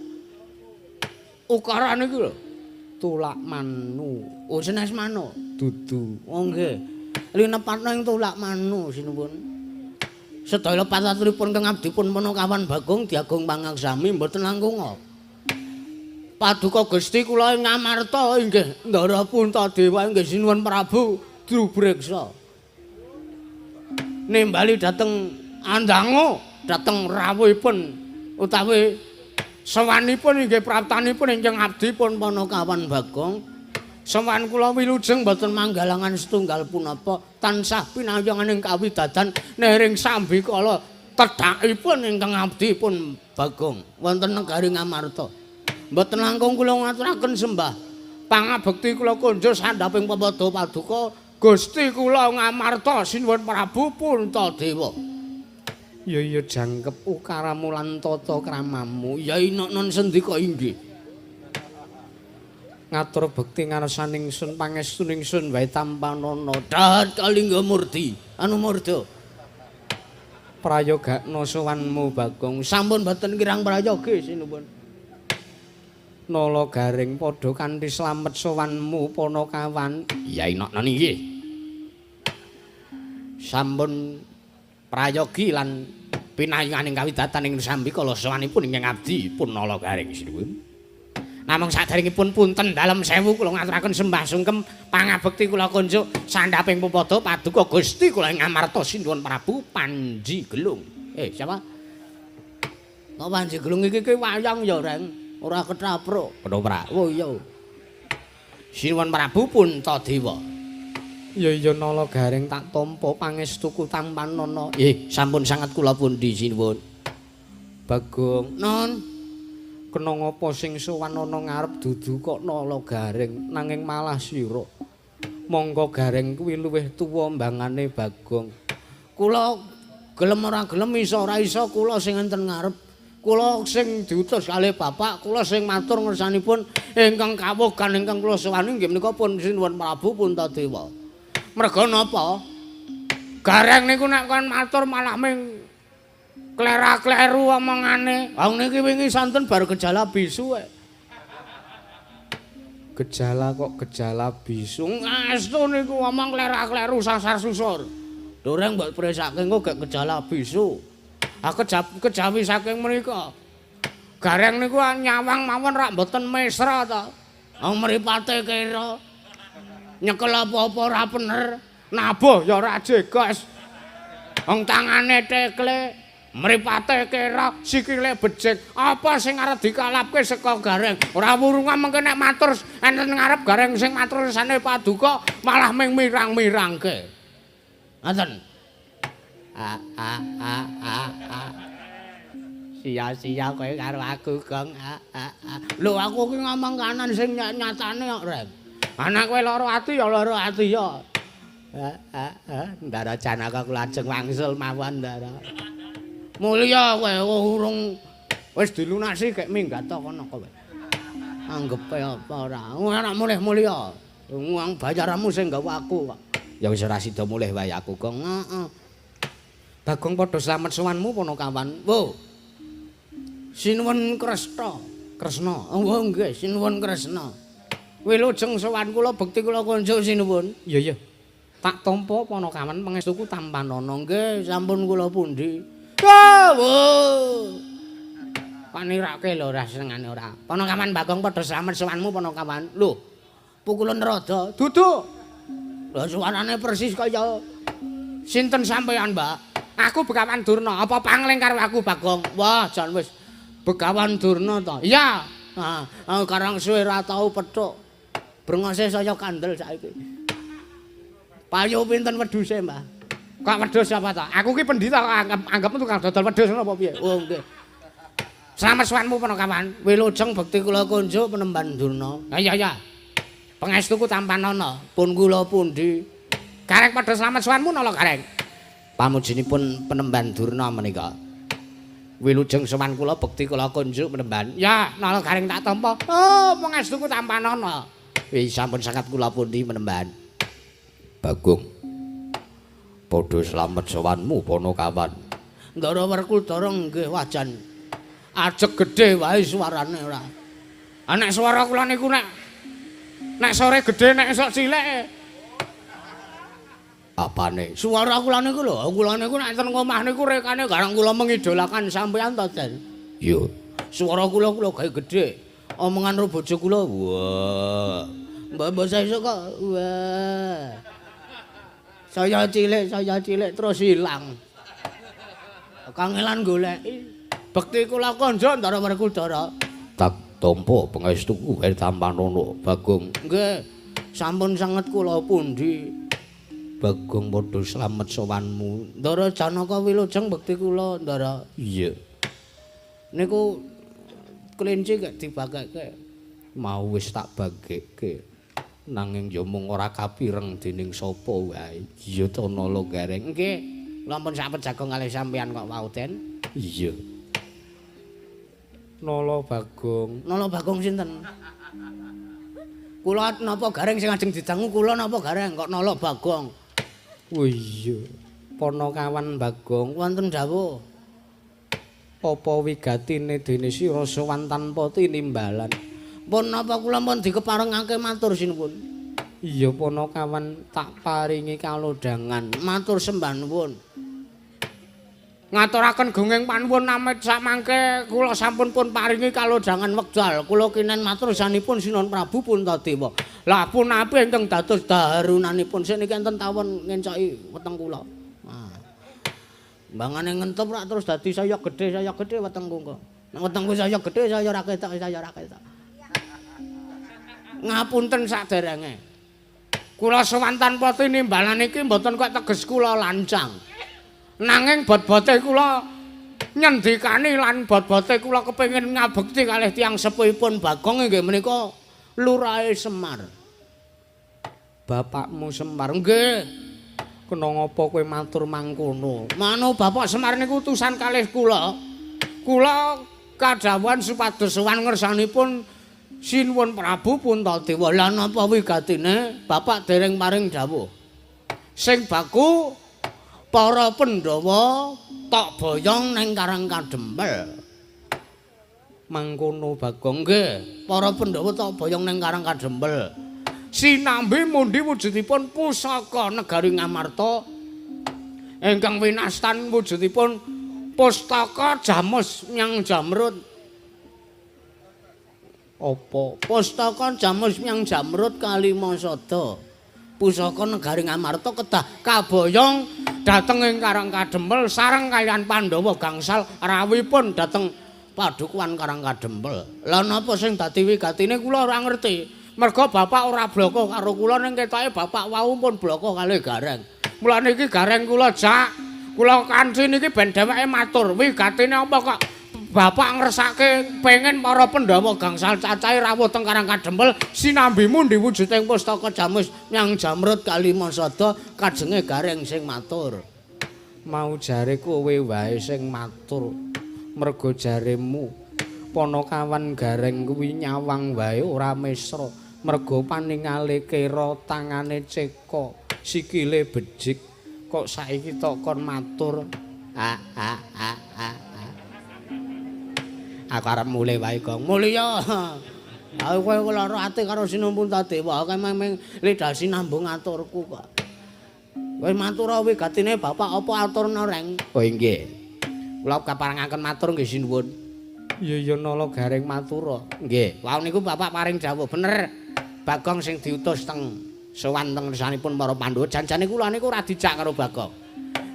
Ukarane iki lho. Tulak manu. Oh, senes manuk. Dudu. Oh nggih. Linepatna ing tulak manu sinuwun. Sedaya lepat aturipun kang abdipun Panakawan Bagong diagung pangaksami mboten langkung. Paduka Gusti kula ing Ngamarta inggih Ndara Puntadewa inggih sinuwun Prabu Drubreksa. Nimbali dhateng andangu dhateng rawuhipun utawi sowanipun inggih praptanipun ingkang abdipun Panakawan Bagong. Sowan kula wilujeng mboten manggalangan setunggal punapa tansah pinayongan ing kawidadan nering sambikala tedhakipun ingkang abdipun Bagong wonten negari Ngamarta. Mboten langkung kula ngaturaken sembah pangabekti kula kunjuk sandhaping pepadha paduka Gusti kula Ngamarta sinuwun Prabu Puntadewa. Ya ya jangkep ukaramu lan tata kramamu. Ya inoknon sendika inggih. Ngatur bekti ngarsaning sun pangestu ningsun wae tampanana. Dahat kalingga murti anu murda. Prayogakna sowanmu Bagong. Sampun boten kirang prayogi sinuwun. Nala Garing padha kanthi slamet sowanmu Panakawan. Ya inoknon inggih. Sampun prayogi lan pinayunganing kawidatan ing sambikala sowanipun ingkang abdi pun Nala Garing sinuwun. Namung saderengipun punten dalem sewu kula ngaturaken sembah sungkem pangabekti kula kunjuk sandhaping pepadha paduka Gusti kula ing Ngamarta sinuwun Prabu Panji Gelung. Siapa? Kok Panji Gelung iki ki wayang ya, Reng? Ora ketapro. Ketoprak. Oh iya. Sinuwun Prabu Puntadewa. Ya ya Nala Garing tak tampa pangestuku tampanana. Sampun sanget kula pundi sinuwun. Bagong, non kena ngapa sing sowan ana ngarep dudu kok Nala Garing nanging malah sira. Mongko Gareng kuwi luwih tuwa mbangane Bagong. Kula gelem ora gelem iso ora iso kula sing enten ngarep. Kula sing diutus kalih bapak, kula sing matur ngersanipun ingkang kawugan ingkang kula sowani inggih menika pun sinuwun Prabu Puntadewa. Merga napa? Gareng niku nek kon matur malah ming klera-kleru omongane. Wong niki wingi santen bar gejala bisu. Gejala kok gejala bisu? Ngastu niku omong klera-kleru sasar susur. Doreng mbok presake engko gek gejala bisu. Ah kejawi saking mriku. Gareng niku nyawang mawon rak mboten mesra ta. Wong mripate kira nyekel apa-apa ora bener, nabuh ya ora jegas. Wong tangane tekle. Mripate kera, sikile becik. Apa sing arep dikalapke saka Gareng? Ora wurunga mengke nek matur enten ngarep Gareng sing matur sane paduka malah ming mirang-mirangke. Ngoten. A a a a a. Sia-sia kowe karo aku, Gong. A a a. Lho aku ki ngomong kanan sing nyatane kok, Rem. Anak kowe lara ati ya lara ati ya. A a a. Ndara Janaka kula ajeng wangsul mawon, Ndara. Mulya kowe urung wis dilunasi gek minggat to kono kowe. Anggepe apa ora? Ora mulih mulya. Wong bayaramu sing gawa aku kok. Ya wis ora sida mulih wae aku, Gong. Heeh. Bagong padha slamet sowanmu Panakawan. Wo. Sinuwun Kresna. Kresna. Oh nggih, sinuwun Kresna. Wilujeng sowan kula bekti kula kunjuk sinuwun. Iya iya. Tak tampa Panakawan pangestuku tampanana. Nggih, sampun kula pundi. Wo. Panirake lho ora senengane ora. Panakawan Bagong padha slamet sowanmu Panakawan. Lho. Pukulan rada. Duduk. Lho suarane persis kaya sinten sampean, Mbak? Aku Begawan Durna. Apa pangling karo aku Bagong? Wah, jan wis Begawan Durna to. Iya. Ha, karang suwe ora tau pethuk. Brengose saya kandel saiki. Payu pinten wedhuse, Mbah? Kok wedhus apa to? Aku ki pendhita kok anggapmu tukang dodol wedhus ngono apa piye? Oh, nggih. Slamet sowanmu Panakawan. Wilujeng bekti kula kunjuk penemban Durna. Ha iya iya. Pangestuku tampanana. Pun kula pundi? Gareng padha slamet sowanmu nala Gareng. Pamujinipun penemban Durna menika. Wilujeng sowan kula bekti kula kunjuk penemban. Ya, nala Gareng tak tampa. Oh, pangestuku tampanana. Wis sampun sangat kula pundi penemban. Bagong. Padha slamet sowanmu Panakawan. Ndara Werkudara nggih wajan. Ajeg gedhe wae suarane ora. Ah nek swara kula niku nek nek sore gedhe nek esuk cilik. Apane? Suara kula niku lho, kula niku nek enten omah niku rekane garang kula mengidolakan sampean to, Den. Iya. Suara kula kula gawe gedhe. Omongan karo bojo kula, wah. Mbak-mbak sesuk kok wah. Saya cilik terus ilang. Kangelan goleki. Bekti kula konjo Ndara Werkudara. Tak tampa pangestuku wae tampanana Bagong. Nggih. Sampun sanget kula pundi. Bagong padha slamet sowanmu. Ndara Janaka wilujeng bekti kula, Ndara. Iya. Niku kelinci gak dibagekke. Mau wis tak bagekke. Nanging ya mung ora kapireng dening sapa wae. Iya to Nala Gareng. Nggih. Kula pun sak pejagong kalih sampeyan kok wau, Den. Iya. Nala Bagong. Nala Bagong sinten? Kula napa Gareng sing ajeng didangu kula napa Gareng kok Nala Bagong? Oh iya. Panakawan Bagong wonten dawuh. Apa wigatine dene sira sowan tanpa tinimbalan? Pun napa kula pun dikeparengake matur sinuwun. Iya Panakawan tak paringi kalodhangan. Matur sembah nuwun. Ngaturaken gunging panuwun amit samangke kula sampun pun paringi kalodhangan wekdal. Kula kinen matur sanipun Sinuwun Prabu Puntadewa. Lah punapi ingkang dados daharunanipun sing niki enten tawon ngencoki weteng kula. Nah. Mbangane ngentep rak terus dadi saya gedhe wetengku kok. Nek wetengku saya gedhe saya ora ketok, saya ora ketok. Ngapunten saderenge. Kula sowan tanpa tinimbalan iki mboten kok teges kula lancang. Nanging bot-bote kula nyendikani lan bot-bote kula kepengin ngabekti kalih tiyang sepuhipun Bagong inggih menika Lurahe Semar. Bapakmu Semar nggih. Kena ngapa kowe matur mangkono? Manu Bapak Semar niku utusan kalih kula. Kula kadhawuhan supados sowan ngersanipun Sinuwun Prabu Puntadewa. Lah napa wigatine Bapak dereng paring dawuh? Sing baku para Pandhawa tok boyong ning Karang Kadempel. Mangkono Bagong nggih, para Pandhawa tok boyong ning Karang Kadempel. Sinambi mundi wujudipun pusaka negari Ngamarta ingkang winastan wujudipun pustaka Jamus Nyang Jamrut. Apa? Pustaka Jamus Nyang Jamrut Kalimasada. Pusaka negari Ngamarta kedah kaboyong dhateng ing Karang Kadempel sareng kaliyan Pandhawa gangsal rawuhipun dhateng Padukuhan Karang Kadempel. Lah napa sing dadi wigatine kula ora ngerti. Merga bapak ora bloko karo kula ning ketoke bapak wau pun bloko kalih Gareng. Mulane iki Gareng kula jak, kula kanthi niki ben dheweke matur wigatine apa kok bapak ngersake pengen para Pandhawa gangsal cacahe rawuh teng Karang Kadempel sinambi mundi wujuding pustaka jamus nyang jamrut kalima sada kajenge Gareng sing matur. Mau jare kowe wae sing matur. Merga jaremu Panakawan Gareng kuwi nyawang wae ora mesra. Merga paningale kera tangane ceka, sikile bejik. Kok saiki tok kon matur. A a a a. Aku arep mulih wae, Gong. Mulih ya. Aku kowe lara ati karo Sinuwun Puntadewa, kae meng lidah sinambung aturku kok. Kowe matur wigatine bapak apa aturna, Reng? Oh inggih. Kula kaparengaken matur nggih sinuwun. Iya iya nala Gareng matura. Nggih. Wau niku bapak paring dawuh bener. Bagong sing diutus teng sowan teng ngersanipun para Pandhawa janjane kula niku ora dijak karo Bagong.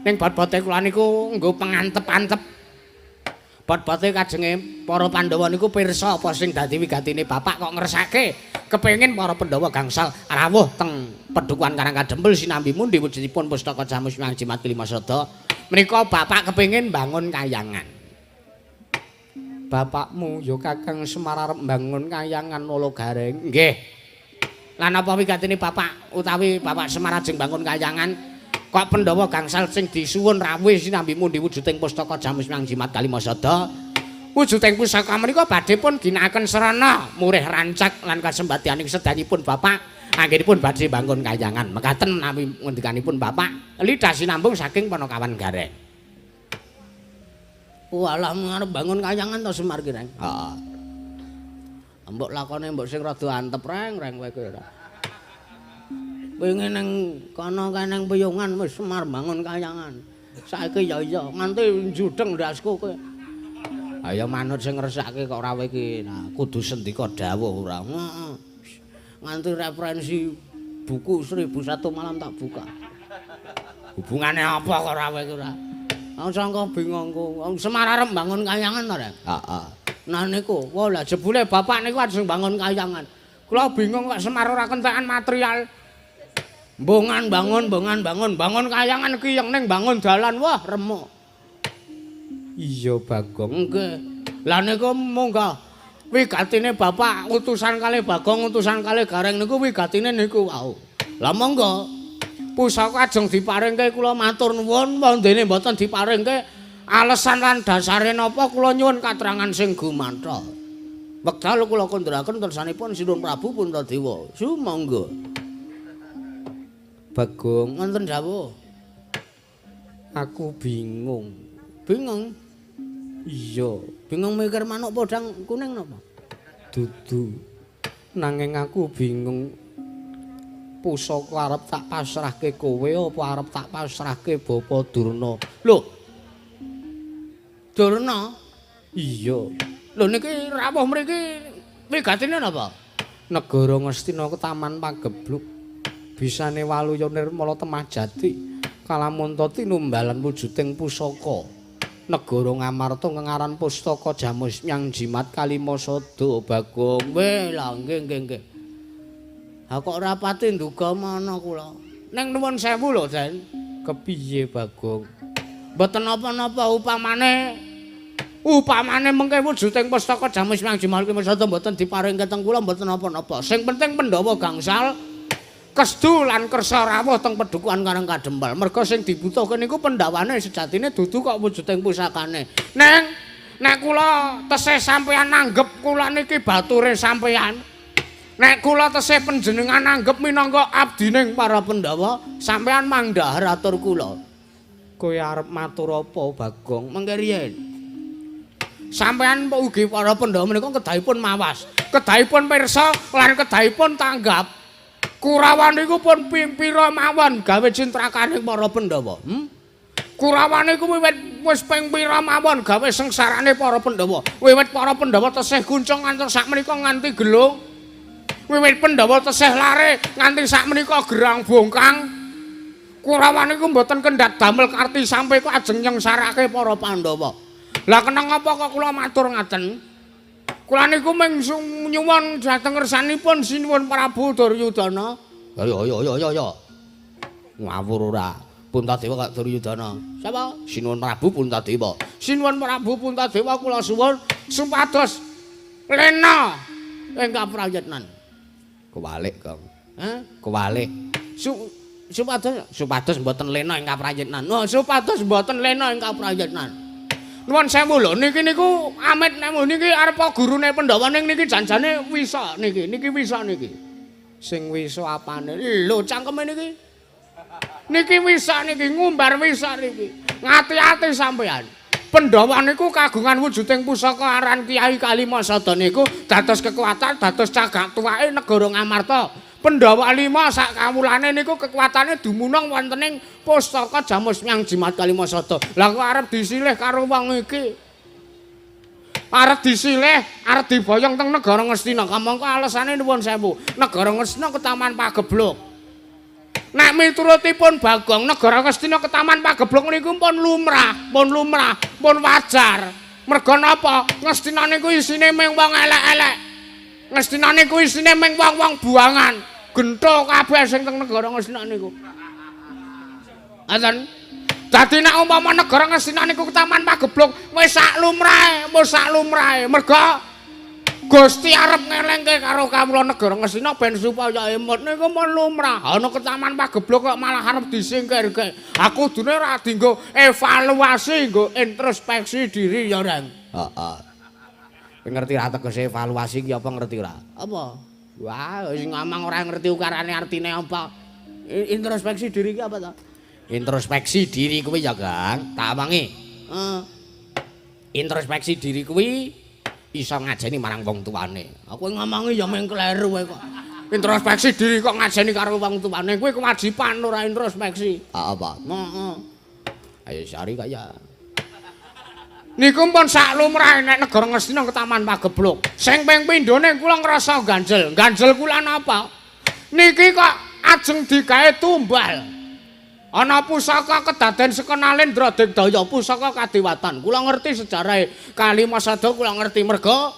Ning bot-bote kula niku nggo pengantep-antep. Bot-bote kajenge para Pandhawa niku pirsa apa sing dadi wigatine bapak kok ngersake kepengin para Pandhawa gangsal rawuh teng Padukuhan Karang Kadempel sinambi mundi wujudipun pustaka jamus miang jimat kelima sada. Menika bapak kepengin bangun kayangan. Bapakmu ya Kakang Semar arep bangun kayangan Nala Gareng. Nggih. Lan apa wigatine bapak utawi bapak Semar ajeng bangun kayangan kok Pandhawa gangsal sing disuwun rawuh sinambi mundi wujuding pustaka jamus miang jimat kalima sada. Wujuding pusaka menika badhe pun ginakaken srana murih rancak lan kasembadyaning sedayipun bapak anggenipun badhe bangun kayangan. Mekaten menawi ngendikanipun bapak lidah sinambung saking Panakawan Gareng. Walah arep bangun kayangan to Semar ki, Reng. Heeh. Mbok lakone mbok sing rada antep, Reng, Reng kowe ki ora. Wingi ning kono kae ning Piyungan wis Semar bangun kayangan. Saiki ya iya nganti njudeng ndasku kowe. Ayo manut sing ngresake kok ora kowe iki. Nah, kudu sendika dawuh ora. Heeh. Nganti referensi buku 1001 malam tak buka. Hubungane apa kok ora kowe iki ora? Aku sangka bingungku. Semar arep bangun kayangan to, Rek? Heeh. Nah niku, wah lah jebule bapak niku ajeng bangun kayangan. Kula bingung kok Semar ora kentekan material. Mbongan bangun, bongan bangun, bangun kayangan ki yang ning bangun dalan, wah remuk. Iya Bagong, nggih. Lah niku munggah wigatine bapak utusan kalih Bagong, utusan kalih Gareng niku wigatine niku wau. Lah monggo. Pusaka ajeng diparingke kula matur nuwun, wondene mboten diparingke alesan lan dasare napa kula nyuwun katerangan sing gumanthol. Wekdal kula kandharaken tersanipun Sinuwun Prabu Puntadewa. Sumangga. Bagong, wonten dawuh. Aku bingung. Bingung? Iya, bingung mikir manuk podang kuning napa? Dudu. Nanging aku bingung. Pusaka arep tak pasrahke kowe apa arep tak pasrahke Bapa Durna? Lho. Durna? Iya. Lho niki rawuh mriki wigatine napa? Negara Ngastina Taman Pagebluk. Bisane waluya nirmala temah jati kalamunta tinumbalan wujuding pusaka. Negara Ngamarta ngengaran pustaka jamus nyang jimat kalima sada Bagong. Weh, lah nggih nggih nggih. Ha kok ora pati nduga mana kula. Ning nuwun sewu lho, Den. Kepiye, Bagong? Mboten napa-napa upamane mengke wujuding pustaka jamus nyang jimat kalima sada mboten diparingke teng kula mboten napa-napa. Sing penting Pandhawa gangsal kesdu lan kersa rawuh teng Padukuhan Karang Kadempel. Merga sing dibutuhke niku pendhawane sejatine dudu kok wujuding pusakane. Neng nek kula tesih sampeyan nanggep kula niki bature sampeyan. Nek kula tesih panjenengan nanggep minangka abdining para Pandhawa, sampeyan mangdhahar atur kula. Kowe arep matur apa, Bagong? Mengke riyen. Sampeyan ugi para Pandhawa menika kedahipun mawas, kedahipun pirsa lan kedahipun tanggap. Kurawa niku pun pira mawon gawe cintrakaning para Pandhawa. Kurawa niku wiwit wis ping pira mawon gawe sengsarane para Pandhawa. Wiwit para Pandhawa tesih guncung ngantos sakmenika nganti gelung. Wiwit Pandhawa tesih lare nganti sakmenika gerang bongkang. Kurawa niku mboten kendhat damel karti sampe kok ajeng nyengsarake para Pandhawa. Lah kenang apa kok kula matur ngaten? Kula niku mung nyuwun dhateng ngersanipun Sinuwun Prabu Duryudana. Ayo ayo ayo ayo ayo. Ngawur ora. Puntadewa kok Duryudana. Sapa? Sinuwun Prabu Puntadewa. Sinuwun Prabu Puntadewa kula suwun supados lena ing kaprayitnan. Kewalik, Kang. Hah? Kewalik. Supados Supados mboten lena ing kaprayitnan. Oh, supados mboten lena ing kaprayitnan. Nuwun sewu lho, niki niku amit nek niki arep gurune Pandhawa ning niki janjane wisa niki, niki wisa niki. Sing wisa apane? Lho cangkeme niki. Niki wisa niki ngumbar wisa niki. Ngati-ati sampean. Pandhawa niku kagungan wujuding pusaka aran Kyai Kalimasada niku dados kekuatan, dados cagak tuwake negara Ngamarta. Pandhawa lima sak kawulane niku kekuatane dumunung wonten ing pustaka Jamus Myang Jimat Kalimasada. Lah kok arep disilih karo wong iki? Arep disilih, arep diboyong teng negara Ngastina. Kamangka alesane nuwun sewu. Negara Ngastina ketaman pagebluk. Nek miturutipun Bagong, negara Ngastina ketaman pagebluk niku pun lumrah, pun lumrah, pun wajar. Merga napa? Ngastina niku isine mung wong elek-elek. Ngastina niku isine mung wong-wong buangan, gentho kabeh sing teng negara Ngastina niku. Ngoten. Dadi nek umpama negara Ngastina niku ketaman pagebluk, wis sak lumrahe, wis sak lumrahe. Merga Gusti arep ngelengke karo kawula negara Ngastina ben supaya emut niku mun lumrah. Ana ketaman pagebluk kok malah arep disingkirke. Aku kudune ora dienggo evaluasi, nggo introspeksi diri ya, Reng. Heeh. Ngerti ra tegese evaluasi ki apa ngerti ora? Apa? Wah, sing ngomong ora ngerti ukarane artine apa. Introspeksi diri ki apa ta? Introspeksi diri kuwi ya, Kang. Tak amangi. Heeh. Introspeksi diri kuwi iso ngajeni marang wong tuane. Aku ngomongi ya mung kleru kowe kok. Introspeksi diri kok ngajeni karo wong tuane kuwi kewajiban ora introspeksi. Ah, apa? Heeh. Ayo sari kaya. Niku pun sak lumrahe nek negara Ngastina ketaman pagebluk. Sing ping pindhone kula ngrasa ganjel. Ganjel kula napa? Niki kok ajeng digawe tumbal. Ana pusaka kedaden sekenalendra Digdaya, pusaka kadewatan. Kula ngerti sejarahe Kalimasada, kula ngerti merga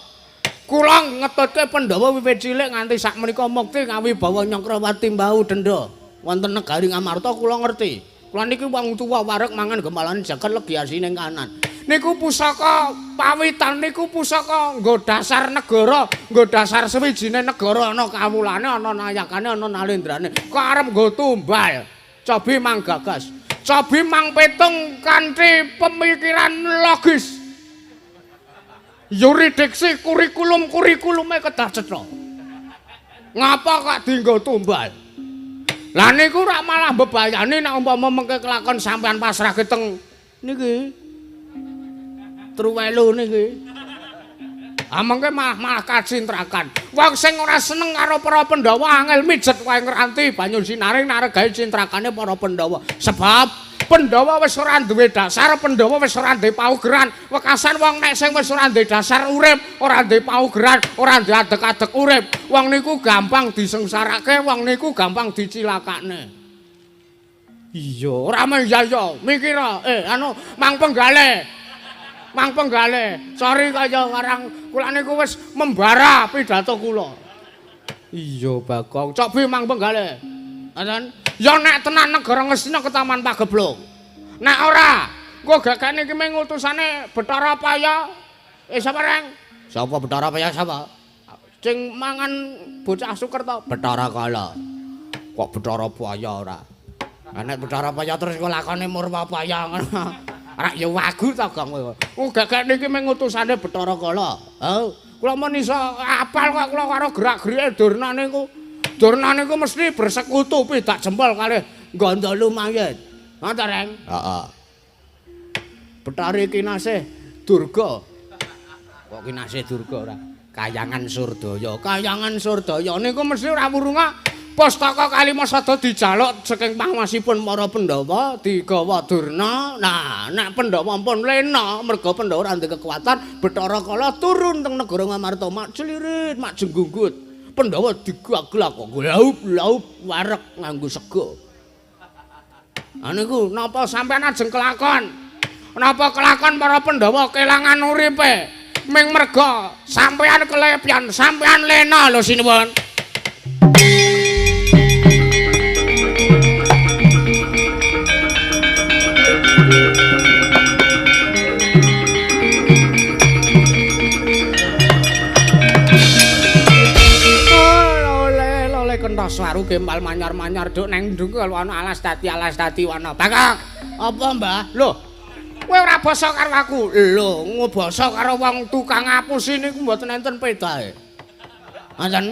kula ngetutke Pandhawa wiwit cilik nganti sakmenika mukti ngawibawa Nyakrawati Mbau Denda wonten negari Ngamarta kula ngerti. Kula niki wong tuwa wareg mangan gemalane jagat legi asine kanan. Niku pusaka pawitan niku pusaka nggo dasar negara, nggo dasar sewijine negara ana kawulane, ana nayakane, ana nalendrane. Kok arep nggo tumbal? Cobi mang gagas, cobi mang petung kanthi pemikiran logis. Yuridiksi kurikulum-kurikulume kedah cetha. Ngapa kok dienggo tumbal? Lah niku rak malah mbebayani nek umpama mengke kelakon sampean pasrahke teng niki. Truwelu niki. Ah mengke malah kacintrakan. Wong sing ora seneng karo para Pandhawa angel mijet wae ngranti banyu sinaring naregae cintrakane para Pandhawa. Sebab Pandhawa wis ora duwe dasar, Pandhawa wis ora duwe paugeran. Wekasan wong nek sing wis ora duwe dasar urip, ora duwe paugeran, ora duwe adeg-adeg urip, wong niku gampang disengsarake, wong niku gampang dicilakakne. Iya, ora mung ya ya, mikir anu mang penggale. Mang penggale, sorry kaya warang kula niku wis membara pidato kula. Iya, Bagong, cobi mang penggale. Ngoten. Ya nek tenan negara Ngastina ketaman pagebluk. Nek ora, engko gagane iki mung utusane Bathara Paya. Sapa Reng? Sapa Bathara Paya sapa? Sing mangan bocah Sukerta. Bathara Kala. Kok Bathara Paya ora? Lah nek Bathara Paya terus kok lakone Murwa Paya ngono. Rak ya wagu ta Gong kowe. Wong gagak niki mung utusane Bathara Kala. Oh, kula mun iso apal kok kula karo gerak-gerike Durna niku. Durna niku mesti bersekutu pidak jempol kalih Gandha Lumayit. Ngoten Reng? Heeh. Bathari Kinasih Durga. Kok Kinasih Durga ora? Kayangan Surdaya. Kayangan Surdaya niku mesti ora wurunga pustaka Kalimasada dijaluk saking panguwasipun para Pandhawa digawa Durna. Nah, nek Pandhawa pun lena merga Pandhawa ora ndek kekuatan, Bathara Kala turun teng negara Ngamarta mak celirit, mak jenggunggut. Pandhawa digaglak kok laup-laup wareg nganggo sega. Ha niku napa sampean ajeng kelakon? Napa kelakon para Pandhawa kelangan uripe ming merga sampean kelepyan, sampean lena lho sinuwun. Kentos waru gempal manyar-manyar duk neng ndungkel ana alas dadi wana. Bagong, apa Mbah? Lho, kowe ora basa karo aku. Lho, ngobasa karo wong tukang ngapusi niku mboten enten pedahe. Ngoten.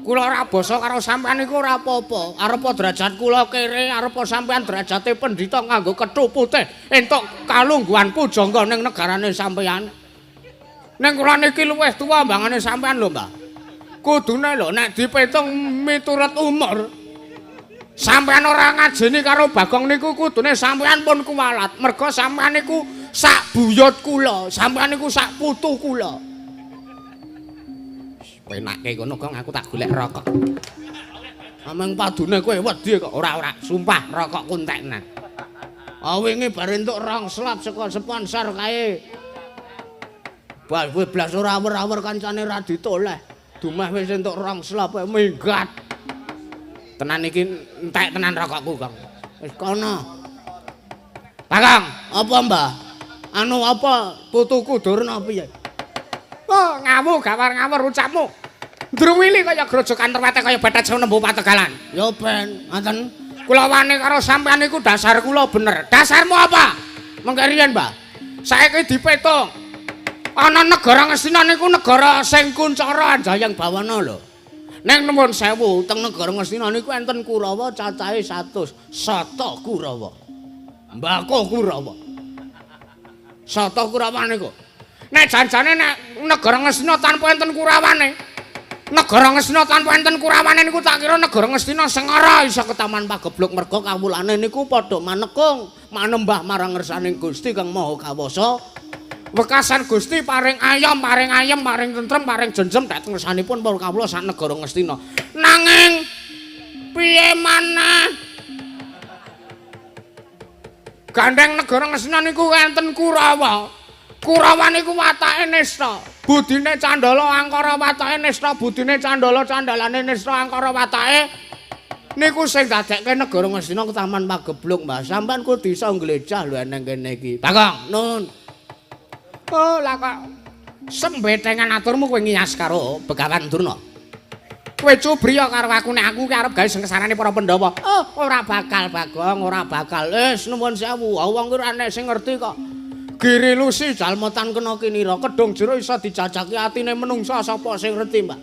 Kula ora basa karo sampean niku ora apa-apa. Arepa derajat kula kere, arepa sampean derajate pendhita nganggo kethu putih entuk kalungguhan pujangga ning negarane sampean. Ning kula niki luwih tuwa mbangane sampean lho, Mbah. Kudune lho nek dipitung miturut umur sampean ora ngajeni karo Bagong niku kudune sampean pun kuwalat merga sampean niku sak buyut kula, sampean niku sak putu kula. Penake kono Gong, aku tak golek rokok. Ameng padune kowe wedi kok. Ora, sumpah rokok kunteknan. Ah wingi bar entuk rong slop saka sponsor kae. Bal blas ora awer-awer kancane ra ditoleh. Dumeh wis entuk rong slop minggat. Tenan iki entek tenan rokokku, Kang. Wis kono. Bagong, apa Mbah? Anu apa putuku Durna piye? Oh, ngawu gawar ngawur ucapmu. Ndruwili kaya grojokan terwete kaya bethet senembu pategalan. Ya ben, ngoten. Kula wani karo sampean niku dasar kula bener. Dasarmu apa? Mengke riyen, Mbah. Saiki dipetung. Ana negara Ngastina niku negara sing kuncara anjayeng bawana lho. Ning nuwun sewu, teng negara Ngastina niku enten Kurawa cacahe 100, sata Kurawa. Mbako Kurawa. Sata Kurawa niku. Nek janjane nek negara Ngastina tanpa enten Kurawane. Negara Ngastina tanpa enten Kurawane niku tak kira negara Ngastina sengara iso ketaman pagebluk merga kawulane niku padha manekung, manembah marang ngersaning Gusti Kang Maha Kawasa. Wekasan Gusti paring ayom, paring ayem, paring tentrem, paring jenjem dhateng ngersanipun para kawula sak negara Ngastina. Nanging piye maneh? Gandeng negara Ngastina niku enten Kurawa. Kurawa niku watake nista, budine candala angkara watake nista, budine candala candalane nista angkara watake niku sing dadekke negara Ngastina ketaman pagebluk, Mbah. Sampeyan kudu iso nglejah lho eneng kene iki. Bagong, nun. Oh, lah kok sembetengan aturmu kowe ngiyas karo Begawan Durna. Kowe cubriya karo aku nek aku ki arep gawe sengsarane para Pandhawa. Oh, ora bakal Bagong, ora bakal. Wis nuwun sewu, wong ki ora enek sing ngerti kok. Giri lusi jalma tan kena kinira, kedung jero iso dijajaki atine menungsa sapa sing ngerti, Mbak.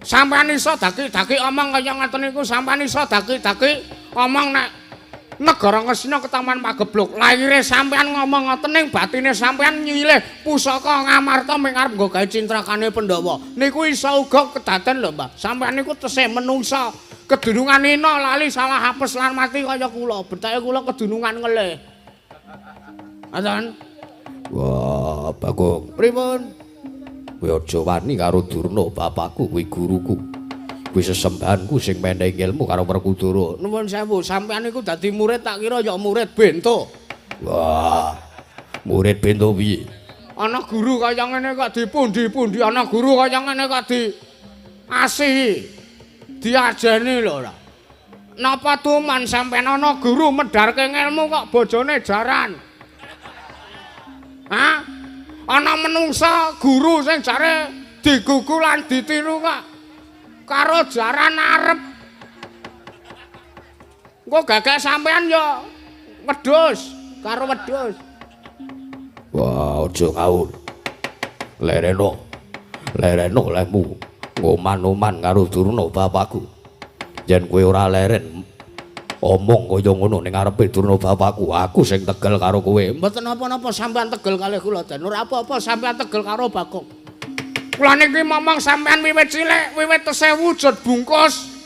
Sampeyan iso daki-daki omong kaya ngoten niku, sampeyan iso daki-daki omong nek negara Ngastina ketaman pagebluk. Lahire sampeyan ngomong ngoten ning batine sampeyan nyilih pusaka Ngamarta ming arep nggo gawe cintrakane Pandhawa. Niku iso uga kedaden lho, Mbah. Sampeyan niku tesih menungsa. Kedunungan ina lali salah apes lan mati kaya kula. Betake kula kedunungan ngelih. Ngoten. Wah, Bagong. Pripun? Kowe aja wani karo Durna bapakku kuwi guruku. Kuwi sesembahanku sing menehi ilmu karo Werkudara. Nuwun sewu, sampeyan niku dadi murid tak kira ya murid bento. Wah, murid bento piye? Ana guru kaya ngene kok dipundi-pundi, ana guru kaya ngene kok di asihi. Diajeni lho ora. Napa tuman sampeyan ana guru medharke ngelmu kok bojone jaran? Hah? Ana menungsa guru sing jare digugu lan ditiru kok karo jaran arep. Engko gagak sampean ya wedhus karo wedhus. Wah, aja ngawur. Lereno. Lereno lehmu ngoman-oman karo Durna bapakku. Yen kowe ora leren omong kaya ngono ning ngarepe Durna bapakku, aku sing tegel karo kowe. Mboten napa-napa sampean tegel kalih kula, Den. Ora apa-apa sampean tegel karo Bagong. Kula niki momong sampean wiwit cilik, wiwit tesih wujud bungkus.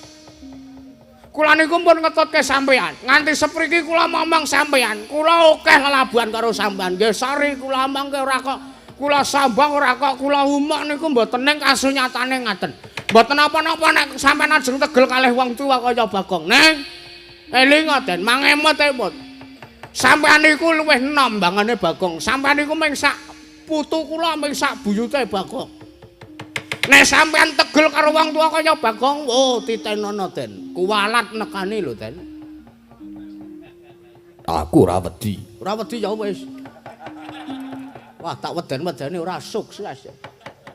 Kula niku pun ngetutke sampean. Nganti sepriki kula momong sampean. Kula akeh lelabuhan karo sampean. Nggih, sori kula omongke ora kok kula sambang ora kok kula umuk niku mboten ning kasunyatane ngaten. Mboten napa-napa nek sampean ajeng tegel kalih wong tuwa kaya Bagong. Neng Elinga Den, mangemot-emot. Sampeyan niku luwih enom bangane Bagong. Sampeyan niku mung sak putu kula mung sak buyute Bagong. Nek sampeyan tegel karo wong tuwa kaya Bagong, oh titenono Den. Kuwalat nekani lho Den. Aku ora wedi. Ora wedi ya wis. Wah, tak weden-wedene ora sukses.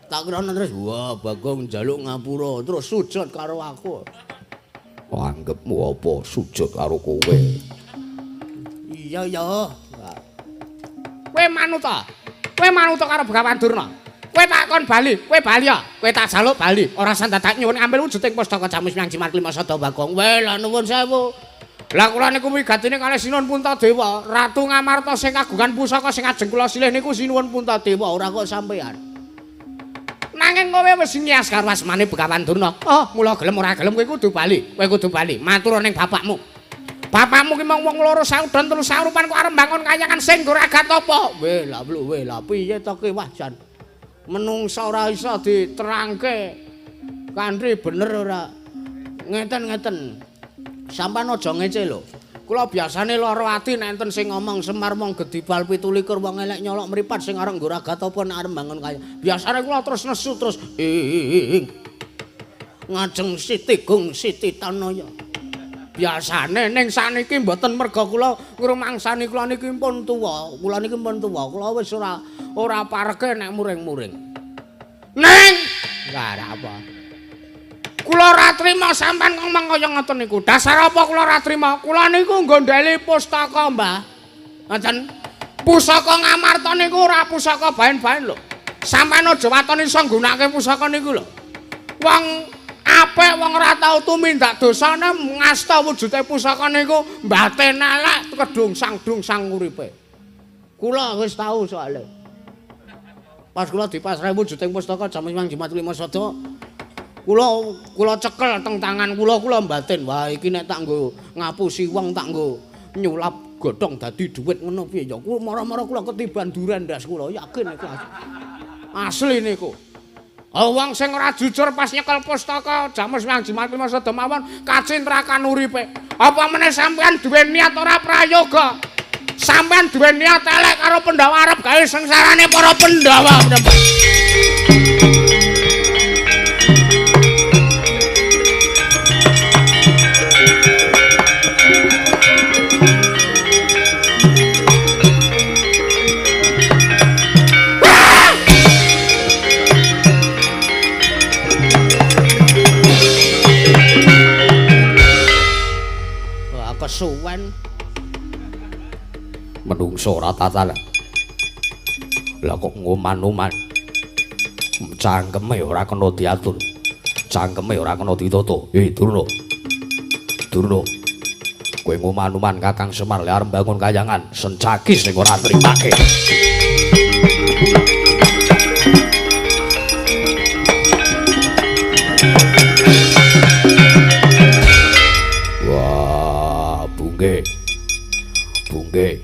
Tak kira terus, wah Bagong njaluk ngapura, terus sujud karo aku. Anggepmu apa sujud karo kowe? Iya ya. Kowe manut ta? Kowe manut karo Begawan Durna? Kowe tak kon bali, kowe bali ya. Kowe tak jaluk bali. Ora sandadak nyuwun ambil wujuding pustaka Jamus Miang Jimat Lima Sada Bagong. Weh, lah nuwun sewu. Lah kula niku wigatine kalih Sinuwun Puntadewa, Ratu Ngamarta sing kagungan pusaka sing ajeng kula silih niku Sinuwun Puntadewa, ora kok sampeyan. Nanging kowe wis ngias karo asmane Begawan Durna. Oh, mula gelem ora gelem kowe kudu bali. Kowe kudu bali. Matur ning bapakmu. Bapakmu ki mung wong loro saudon telu saurupan kok arep mbangun kayangan sing nggo ragat apa? Weh, lah weh, lah piye to ki wah jan. Menungsa ora iso diterangke. Kanthi bener ora. Ngeten-ngeten. Sampeyan aja ngece lho. Kula biasane lara ati nek enten sing ngomong Semar mong gedibal 27 wong elek nyolok mripat sing arep nggo ragat apa nek arep mbangun kaya. Biasane kula terus nesu terus ing ngajeng Siti Gung Siti Tanaya. Biasane ning saniki mboten merga kula ngrumangsani kula niki pun tuwa, kula niki pun tuwa, kula wis ora pareke nek muring-muring. Ning enggak apa. Kula ora trima sampean ngomong kaya ngoten niku. Dasar apa kula ora trima? Kula niku nggondheli pustaka, Mbah. Ngoten. Pusaka Ngamarta niku ora pusaka baen-baen lho. Sampean aja waton iso nggunakake pusaka niku lho. Wong apik wong ora tau tumindak dosane ngasta wujude pusaka niku mbaten elek kedungsang-dungsang uripe. Kula wis tau soalé. Pas kula dipasrahi wujuding pustaka Jamus Miang Jimat Lima Sada, kula cekel teng tangan kula, kula mbatin, wah iki nek tak nggo ngapusi wong, tak nggo nyulap godhong dadi dhuwit ngono piye ya. Kula mara-mara kula ketiban duren ndas kula, yakin niku asli niku. Wong sing ora jujur pas nyekel pustaka Jamus Miang Jimat Lima Sada mawon kacintrakan uripe. Apa meneh sampean duwe niat ora prayoga? Sampean duwe niat elek karo Pandhawa arep gawe sengsarane para Pandhawa. Kesuwen menungso ora tatanan. Lah kok ngoman-oman. Cangkeme ora kena diatur. Cangkeme ora kena ditata. Durna. Durna. Kowe ngoman-oman Kakang Semar le arep mbangun kayangan, sencaki sing ora trimake. Bungke.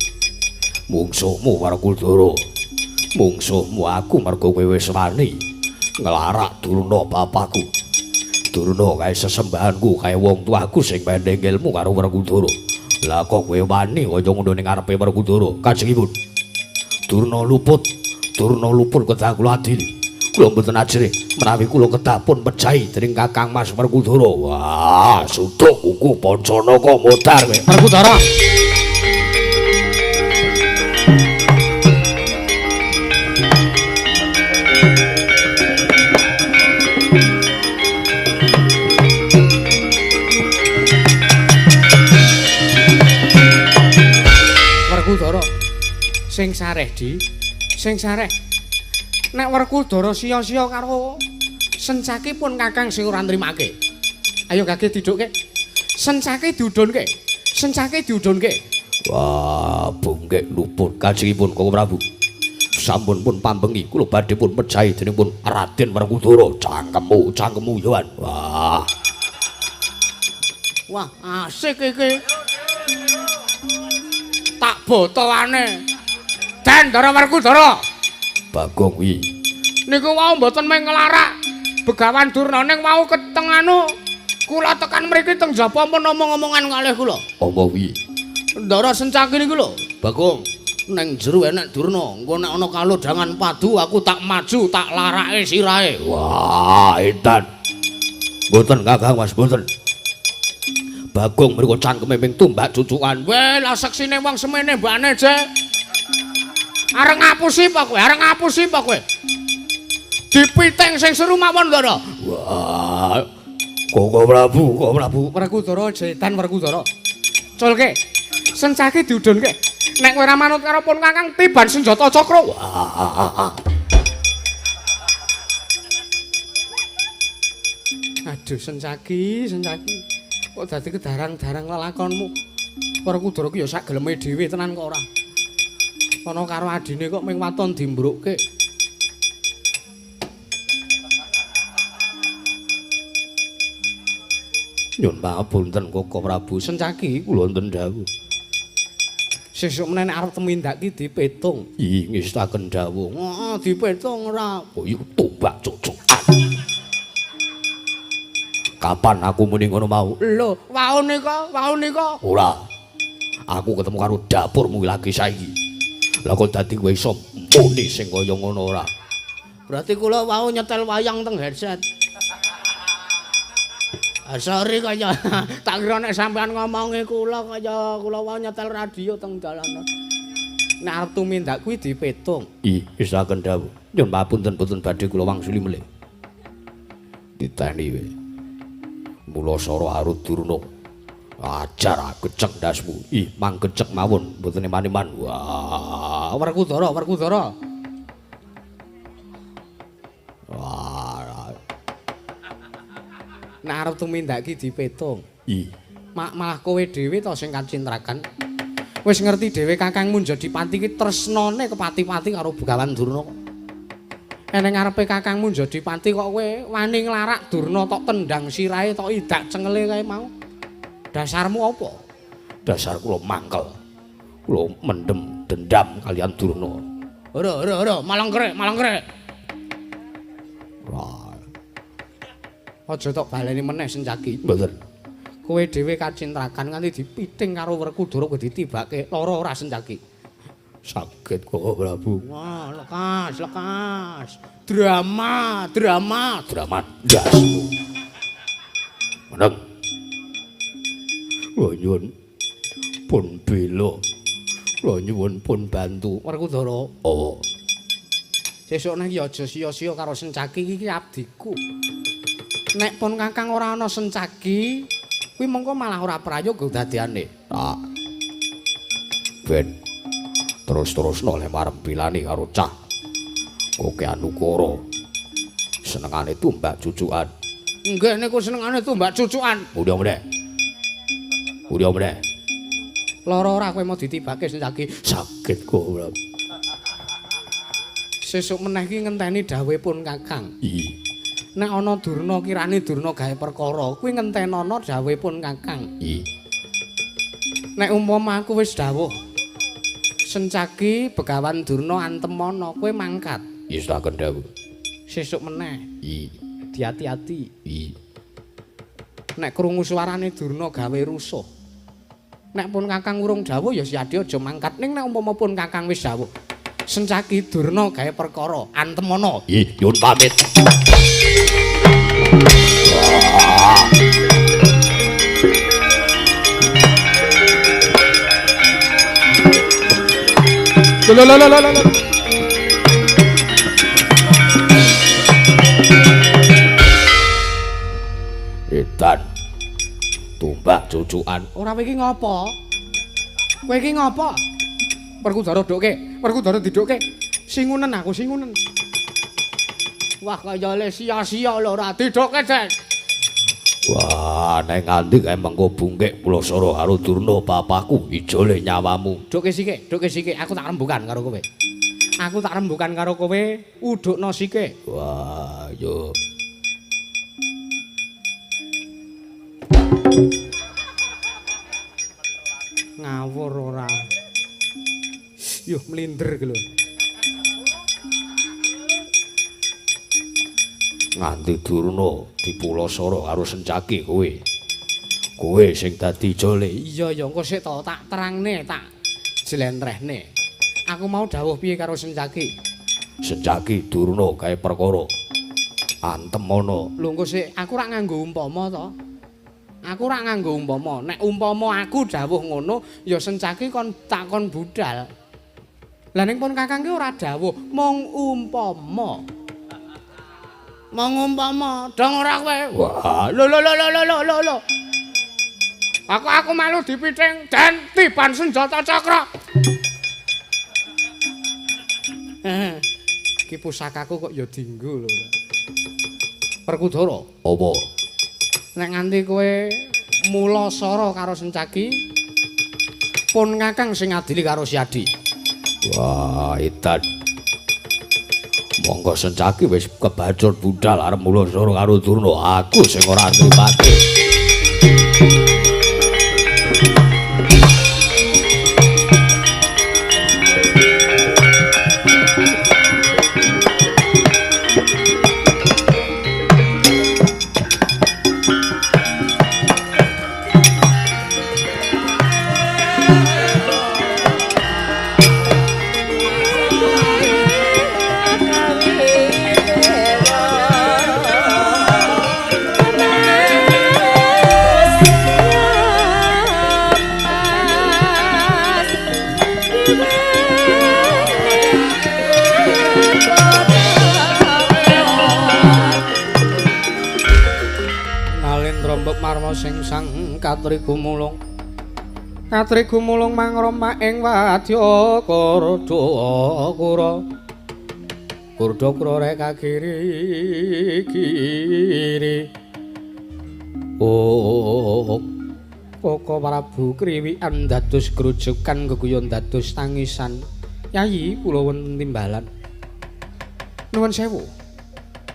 Mungsuhmu Werkudara. Mungsuhmu aku mergo kowe wis wani nglarak Durna bapakku. Durna kae sesembahanku, kae wong tuaku sing pendeng ilmu karo Werkudara. Lah kok kowe wani kaya ngono ning ngarepe Werkudara? Kanjengipun. Durna luput, Durna luput kedah kula adili. Kula mboten ajrih menawi kula kedah pun pejahi dening Kakang Mas Werkudara. Wah, suduk kuku Pancanaka modar kowe. Werkudara. Werkudara. Sing sareh, Di. Sing sareh. Nek Werkudara sia-sia karo Sencaki pun Kakang sing ora nrimake. Ayo gage didhukke. Sencaki diudhunke. Sencaki diudhunke. Wah, bungkek luput kanjengipun Koko Prabu. Sampun pun pambengi kula badhe pun pejahi dening pun Raden Werkudara. Cangkemmu, cangkemmu yoan. Wah. Wah, asik iki. Tak botoane. Den Ndara Werkudara. Bagong kuwi. Niku wau mboten mung nglarak Begawan Durna ning wau keteng anu Kula tekan mriki teng jaba pun omong-omongan kalih kula. Apa kuwi? Ndara Sencaki niku lho, Bagong. Neng jero enek Durna, engko nek ana kalodhangan padu aku tak maju, tak larake sirahe. Wah, edan. Mboten Kakang Mas, mboten. Bagong mriku cangkeme ming tumbak cucukan. Weh, lah seksine wong semene mbane, Je. Arep ngapusi apa kowe? Arep ngapusi apa kowe? Dipiting sing seru mawon, Ndara. Wah. Koko Prabu, Koko Prabu. Werkudara jetan Werkudara. Culke. Sencaki diudhunke. Nek kowe ora manut karo pun Kakang tiban senjata cakra. Wah. Aduh, Sencaki, Sencaki. Kok dadi kedarang-darang lelakonmu. Werkudara ki ya sak geleme dhewe tenan kok ora. Ana karo adine kok ming waton dimbrukke. Nyun pangapunten Koko Prabu, Sencaki kula wonten dawuh. Sesuk meneh nek arep tumindak ki dipetung. Ih, ngestaken dawuh. Heeh, dipetung ora. Oh, iku tumbak cucukan. Kapan aku muni ngono mau? Lho, wau nika, wau nika. Ora. Aku ketemu karo dapurmu lagi saiki. Lah kok dadi kowe iso muni sing kaya ngono ora? Berarti kula wau nyetel wayang teng headset. Sorry kaya tak kira nek sampean ngomongi kula kaya kula wau nyetel radio teng dalanan. Nek arep tumindak kuwi dipetung. Ih, isaken dawuh. Nyun papunten boten badhe kula wangsuli melih. Diteni we. Mula sara arut Durna. Ajar gecek ndasmu. Ih, manggecek mawon mboten eman-eman. Wah, Werkudara, Werkudara. Wah. Nek arep tumindak ki dipetung. Ih, malah kowe dhewe to sing kacintrakan. Wis ngerti dhewe kakangmu Njadipati ki tresnane kepati-pati karo Begawan Durna. Eneng ngarepe kakangmu Njadipati kok kowe wani nglarak Durna tok tendang sirahe tok idak cengele kae mau. Dasarmu apa? Dasar kula mangkel. Kula mendem dendam kalian Durna. Ora, ora, ora, malang krek, malang krek. Wah. Aja tok baleni meneh Sencaki. Mboten. Kowe dhewe kacintrakan nganti dipiting karo Werkudara kowe ditibake lara ora Sencaki. Saged Koko Prabu. Wah, lekas, lekas. Drama, drama, drama ndasmu. Meneng. Kula nyuwun pun bela. Kula nyuwun pun bantu Werkudara. Oh. Sesuk nang iki aja sia-sia karo Sencaki iki abdiku. Nek pun kakang ora ana Sencaki, kuwi mengko malah ora prayoga dadiane. Tak. Ben terus-terusno le marem bilani karo cah. Koke Anukara. Senengane tumbak cucukan. Nggih niku senengane tumbak cucukan. Udah meneh. Udah meneh. Lara ora kowe mau ditibake Sencaki? Sakit kok. Sesuk meneh iki ngenteni dawuhe pun kakang. Ih. Nek ana Durna kirane Durna gawe perkara, kuwi ngentenono dawuhe pun kakang. Ih. Nek umpama aku wis dawuh Sencaki Begawan Durna antemana, kowe mangkat. Istaken dawuh. Sesuk meneh. Ih. Diati-ati. Ih. Nek krungu suarane Durna gawe rusuh. Nek pun kakang urung dawuh ya siadi aja mangkat. Ning nek umpama pun kakang wis dawuh Sencaki Durna gawe perkara, antemana. Ih, nyuwun pamit. Lho lho lho lho lho. Edan. Tumbak cucukan. Ora kowe iki ngopo? Kowe iki ngopo? Werkudara dukke, Werkudara didukke. Singunen aku, singunen. Wah, kaya le sia-sia lho ora didukke, Dek. Wah, nek nganti kae mengko bungkek Pulasara karo Durna papaku ijole nyawamu. Dukke sike, dukke sike, aku tak rembukan karo kowe. Aku tak rembukan karo kowe, udukno sike. Wah, yo. Ngawur ora. Yuh, mlinder iki lho. Nganti Durna dipulasara karo Sencaki kowe. Kowe sing dadi jole. Iya ya, engko sik to tak terangne, tak jlentrehne. Aku mau dawuh piye karo Sencaki? Sencaki Durna gawe perkara. Antem ana. Lho engko sik, aku ora nganggo umpama to. Aku ora nganggo umpama. Nek umpama aku dawuh ngono, ya Sencaki kon takon budal. Lah ning pun Kakang ki ora dawuh, mung umpama. Mung umpama, dong ora kowe. Wah, lho lho lho lho lho lho lho. Aku malu dipiting dan tiban senjata cakra. Ki pusakaku kok ya dinggo lho. Werkudara, apa? Nek nganti kowe mulasara karo Sencaki, pun Kakang sing ngadili karo Siadi. Wah, edan. Monggo Sencaki wis kebacut budal arep mulasara karo Durna, aku sing ora nrimake. Sing sang katri gumulung, katri gumulung mangroma ing wadya kurda kura, kurda kura reka kiri kiri. Oh, Koko Prabu kriwikan dados grujukan geguyon dados tangisan. Yayi kula wonten timbalan. Nuwun sewu.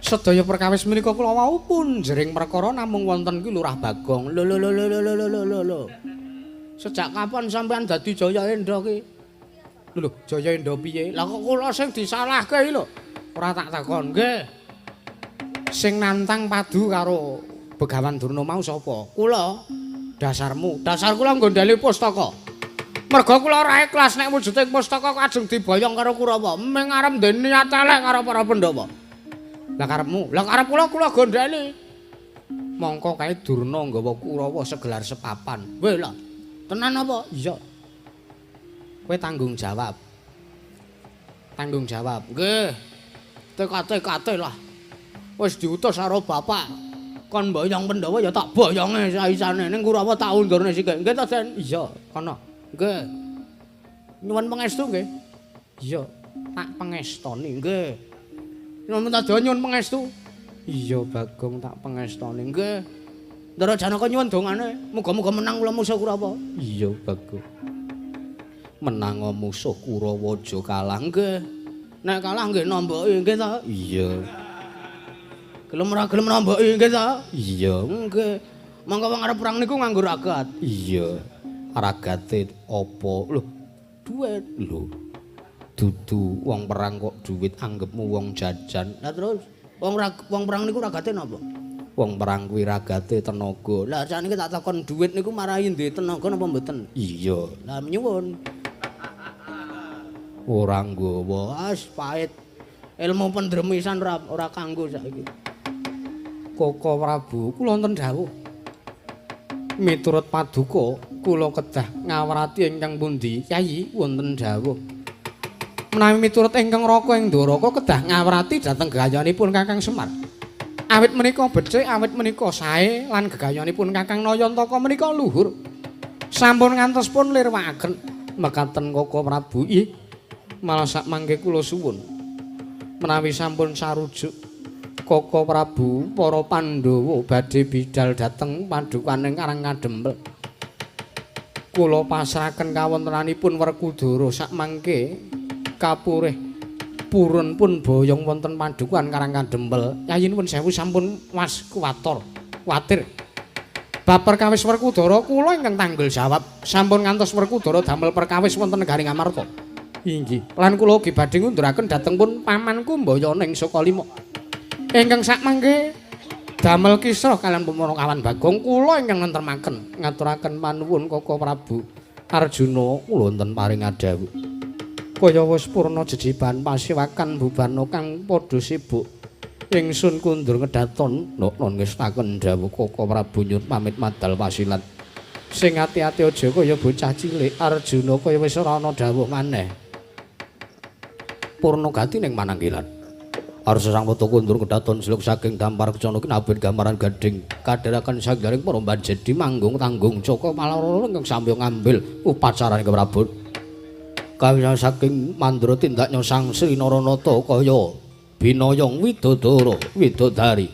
Sedaya perkawis menika kula wau pun jering perkara namung wonten ki Lurah Bagong. Lho lho lho lho lho lho lho lho. Sejak kapan sampean dadi Jaya Endha ki? Lho lho, Jaya Endha piye? Lah kok kula sing disalahke iki lho. Ora tak takon. Nggih. Sing nantang padu karo Begawan Durna mau sapa? Kula. Dasarmu, dasar kula nggondheli pustaka. Merga kula ora ikhlas nek wujuding pustaka kok ajeng diboyong karo Kurawa. Ming arep ndek niat elek karo para Pandhawa. Lah karepmu, lah karep kula kula gondheli. Mongko kae Durna nggawa Kurawa segelar sepapan. Weh lah. Tenan apa? Iya. Kowe tanggung jawab. Tanggung jawab. Nggih. Tekate-kate lah. Wis diutus karo bapak. Kon boyong Pandhawa ya tak boyonge saisane ning Kurawa tak undurne sikik. Nggih to, Den? Iya, kono. Nggih. Nyuwun pangestu nggih. Iya, tak pangestoni nggih. Nyuwun ta nyuwun pangestu. Iya, Bagong tak pangestoni. Nggih. Ndara Janaka nyuwun dongane, muga-muga menang kula musuh Kurawa. Iya, Bagong. Menang musuh Kurawa aja kalah. Nggih. Nek kalah nggih nomboki nggih ta? Iya. Gelem ora gelem nomboki nggih ta? Iya, nggih. Monggo wong arep perang niku nganggo ragat. Iya. Ragate apa? Lho, duit. Lho. Dudu wong perang kok duit anggepmu wong jajan. Lah terus wong perang niku ragate napa? Wong perang kuwi ragate tenaga. Lah sakniki tak takon duit niku marahi ndek tenaga napa mboten? Iya. Lah nyuwun. Ora nggawa, as pahit. Ilmu pendremisan ora kanggo saiki. Koko Prabu, kula wonten dawuh. Miturut paduka kula kedah ngawrati ingkang pundi? Yayi wonten dawuh. Menawi miturut ingkang Raka ing Ndoraka kedah ngawrati dhateng gegayanipun Kakang Semar. Awit menika becik, awit menika sae lan gegayanipun Kakang Nayantaka menika luhur. Sampun ngantos pun lirwakaken mekaten Koko Prabu. Ih, malah sak mangke kula suwun. Menawi sampun sarujuk Koko Prabu para Pandhawa badhe bidal dhateng padukaning Karang Kadempel. Kula pasrahaken kawontenanipun Werkudara sak mangke kapurih purun pun boyong wonten padukuhan Karang Kadempel. Yayi nuwun sewu sampun was kuwator, kuwatir. Bab perkawis Werkudara kula ingkang tanggul jawab. Sampun ngantos Werkudara damel perkawis wonten negari Ngamarta. Inggih. Lan kula ugi badhe ngunduraken dhateng pun pamanku Mbayaning Sukalima. Ingkang sakmangke damel kisruh kaliyan Punakawan Bagong kula ingkang nentremaken ngaturaken panuwun Koko Prabu Arjuna kula wonten paring adhawuh. Kaya wis purna jejiban pasiwakan bubana kang padha sibuk. Ingsun kundur ngedaton noknon ngestaken dawuh Koko Prabu nyuwun pamit madal pasilan. Sing ati-ati aja kaya bocah cilik Arjuna kaya wis ora ana dawuh maneh. Purna gati ning mananggilan. Arsa sang Wata kundur kedaton siluk saking dampar kecana kinabet gambaran gading kadheraken sanggaring para banjedi manggung tanggung caka malara ingkang samya ngambil upacarane Prabu. Kawya saking mandra tindaknya Sang Sri Naranata kaya binayang widodara widodari.